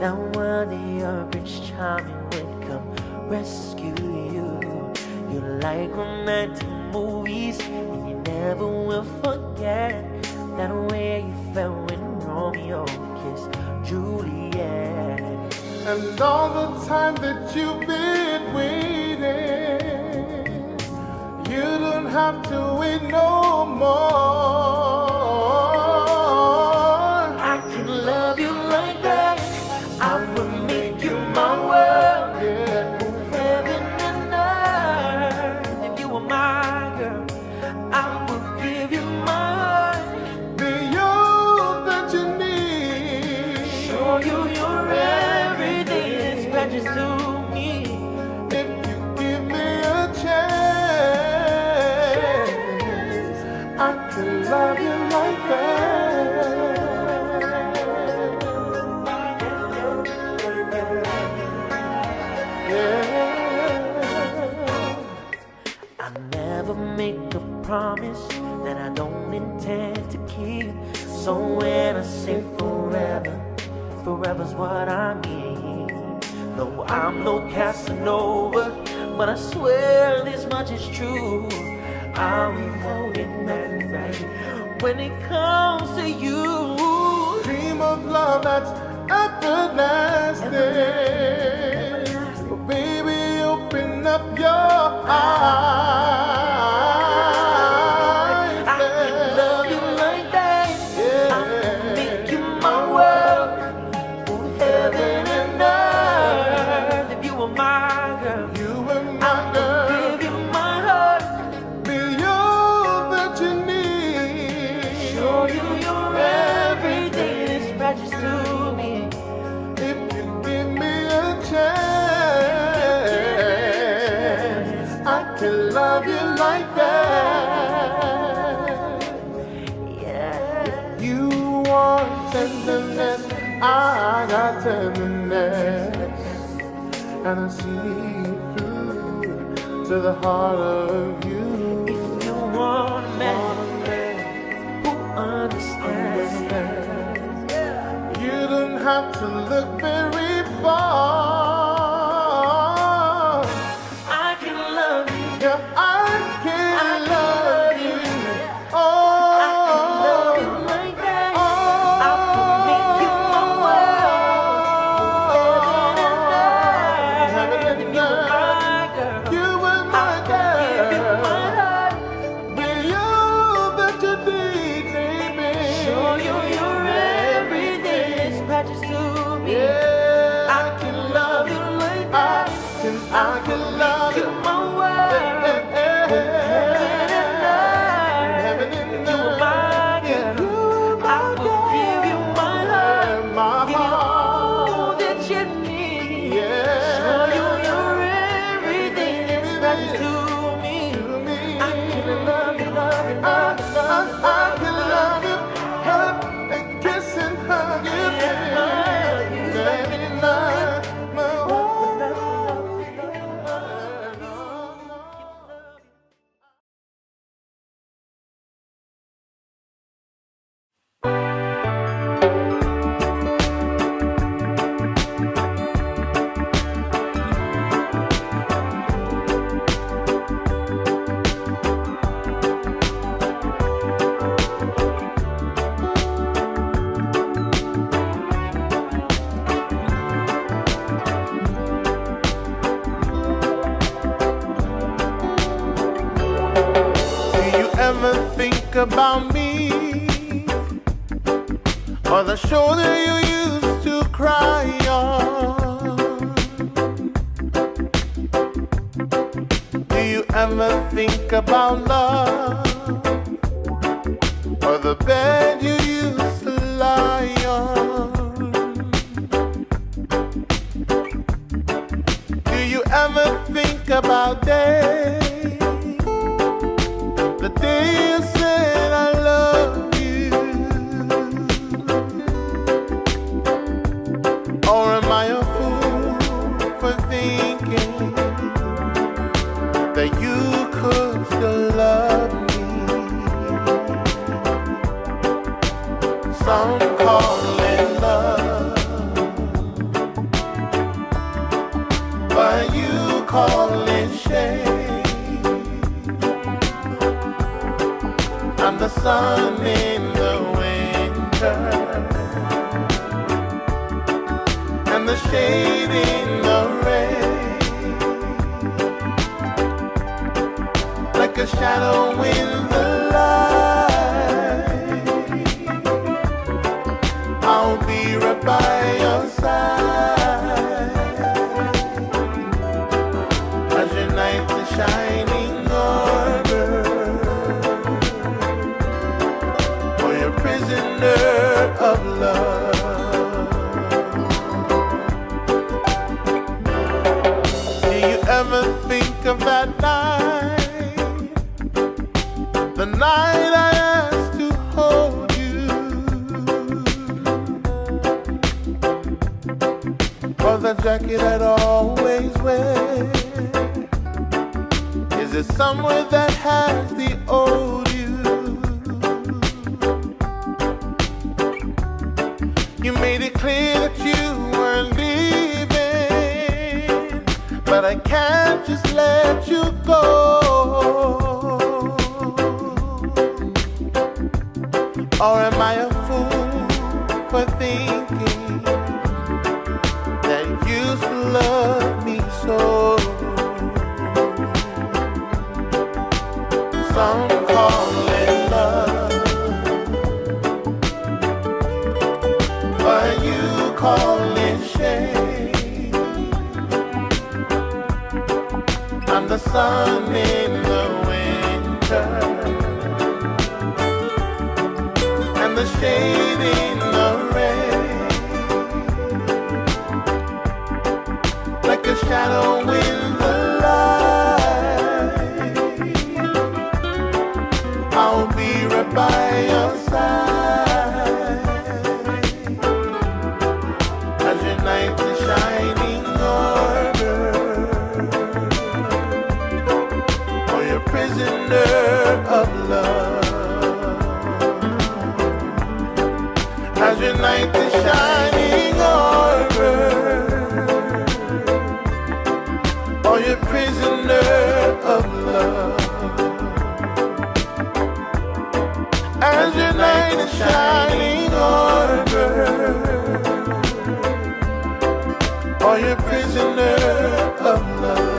Now one day your Prince Charming would come rescue you. You like romantic movies, and you never will forget that way you felt when Romeo kissed Juliet. And all the time that you've been waiting, you don't have to wait no more. I can love you like that. I will make you my world. Yeah. Move heaven and earth if you were my girl. I will give you my heart. Be all that you need. Show you you're everything that's precious to me. If you give me a chance, I can love you like that. Yeah. I never make a promise that I don't intend to keep. So when I say forever, forever's what I mean. No, I'm no Casanova, but I swear this much is true. I'll be holding back when it comes to you. Dream of love that's everlasting. Everlasting. Baby, open up your eyes. I can love you like that. Yeah. I can make you my world. Move heaven and earth if you were my girl. You were my girl. I will give you my heart. Be all that you need. Show you you're everything that's precious to me. If you give me a chance, I can love you like that. Yeah. If you want tenderness, I got tenderness. And I see through to the heart of you. If you want a man who understands, you don't have to look very far. I can love you. Yeah, I can love you. Oh, I can love you like that. I will make you my world. Heaven and earth. You were my girl. Be all that you need, baby. Show you you're everything that's precious to me. Yeah. I can love you like that. And I can love you. You're my world. Heaven and earth. Heaven and earth. You're my girl. You're my girl. I will give you my heart. My heart. Give you all that you need. Yeah. Show you you're everything that's precious to me. To me. I can love you, love you, love you, love you. I, I, I can love you. Hug and kiss and hug you, baby. Yeah, I love you, love you, love you. Do you ever think about me? Or the shoulder you used to cry on? Do you ever think about love? Or the bed you used to lie on? Do you ever think about day? The day you said I love you. Or am I a fool for thinking that you could still love me? Some call it love. sun in the winter and the shade in the rain, like a shadow in the light. I'll be right by your side as your night is shining armor, or your prisoner of love. Do you ever think of that night? The night I asked to hold you, or the jacket I'd always wear. Is it somewhere that has the old you? You made it clear that you weren't leaving, but I can't just let you go. Or am I a fool for thinking that you used to love me so? Some call it love, but you call it shame. I'm the sun in the winter and the shade in the rain, like a shadow in the light. I'll be right by your side as your night is shining armor, or your prisoner of love. As your night is shining armor, or your prisoner of love. As your night is shining armor, or your prisoner of love.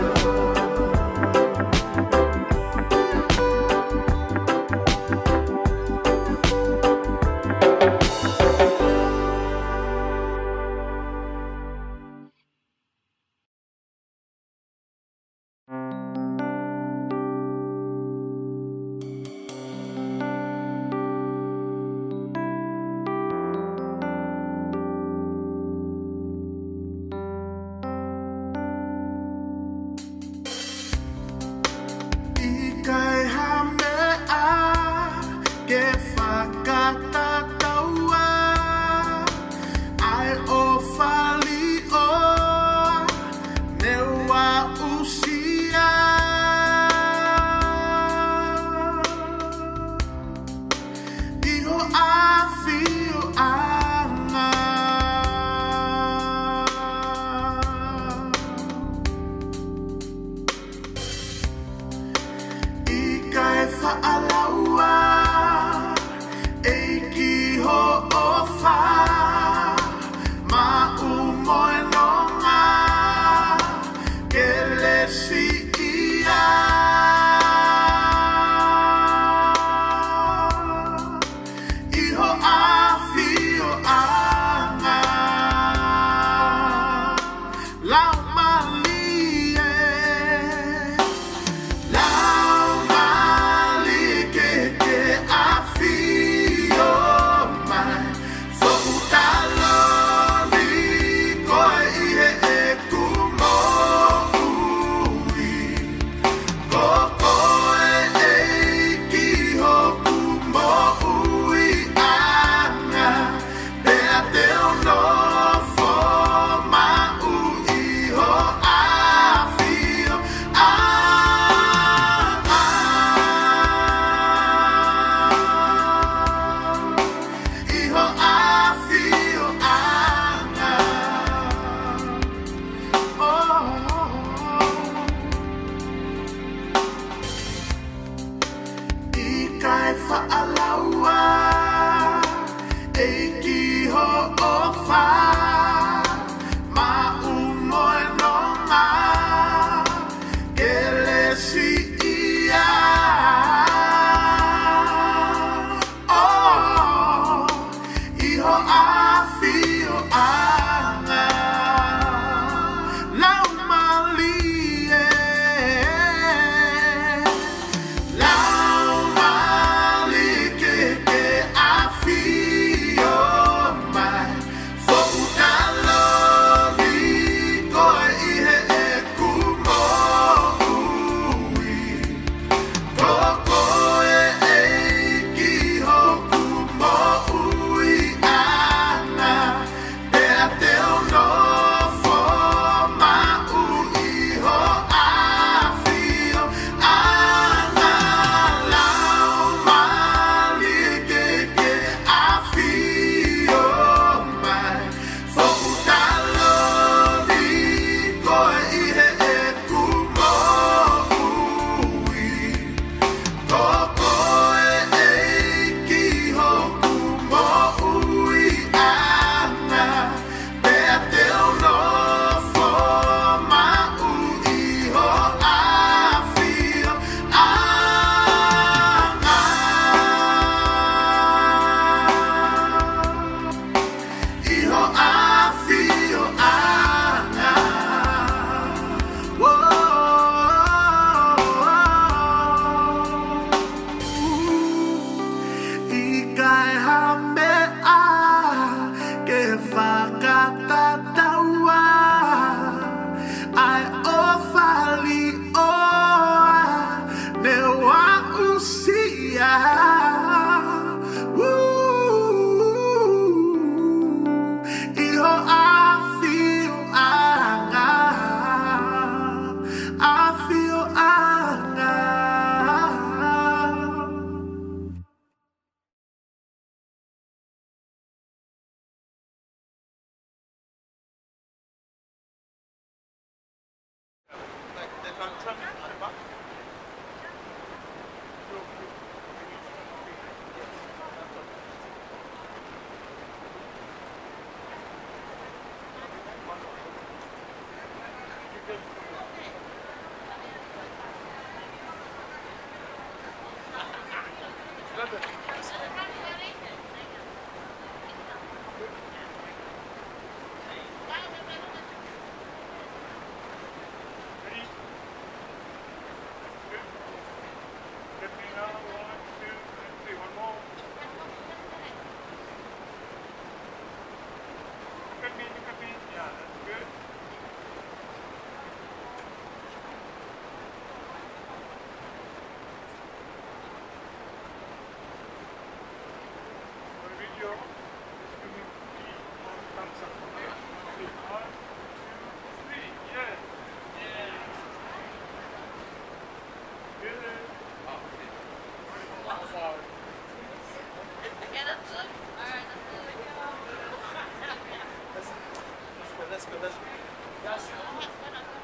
Fakatataua ʻa e ʻofa liʻoa ne u aʻusia. Ū, ʻi ho ʻafioʻanga, ʻafioʻanga. Look at me, look at me. Yeah, that's good. For the video, just give me three, one thumbs up, okay? Okay, one, two, three. Yes. Yes. Let's go, let's go, let's go.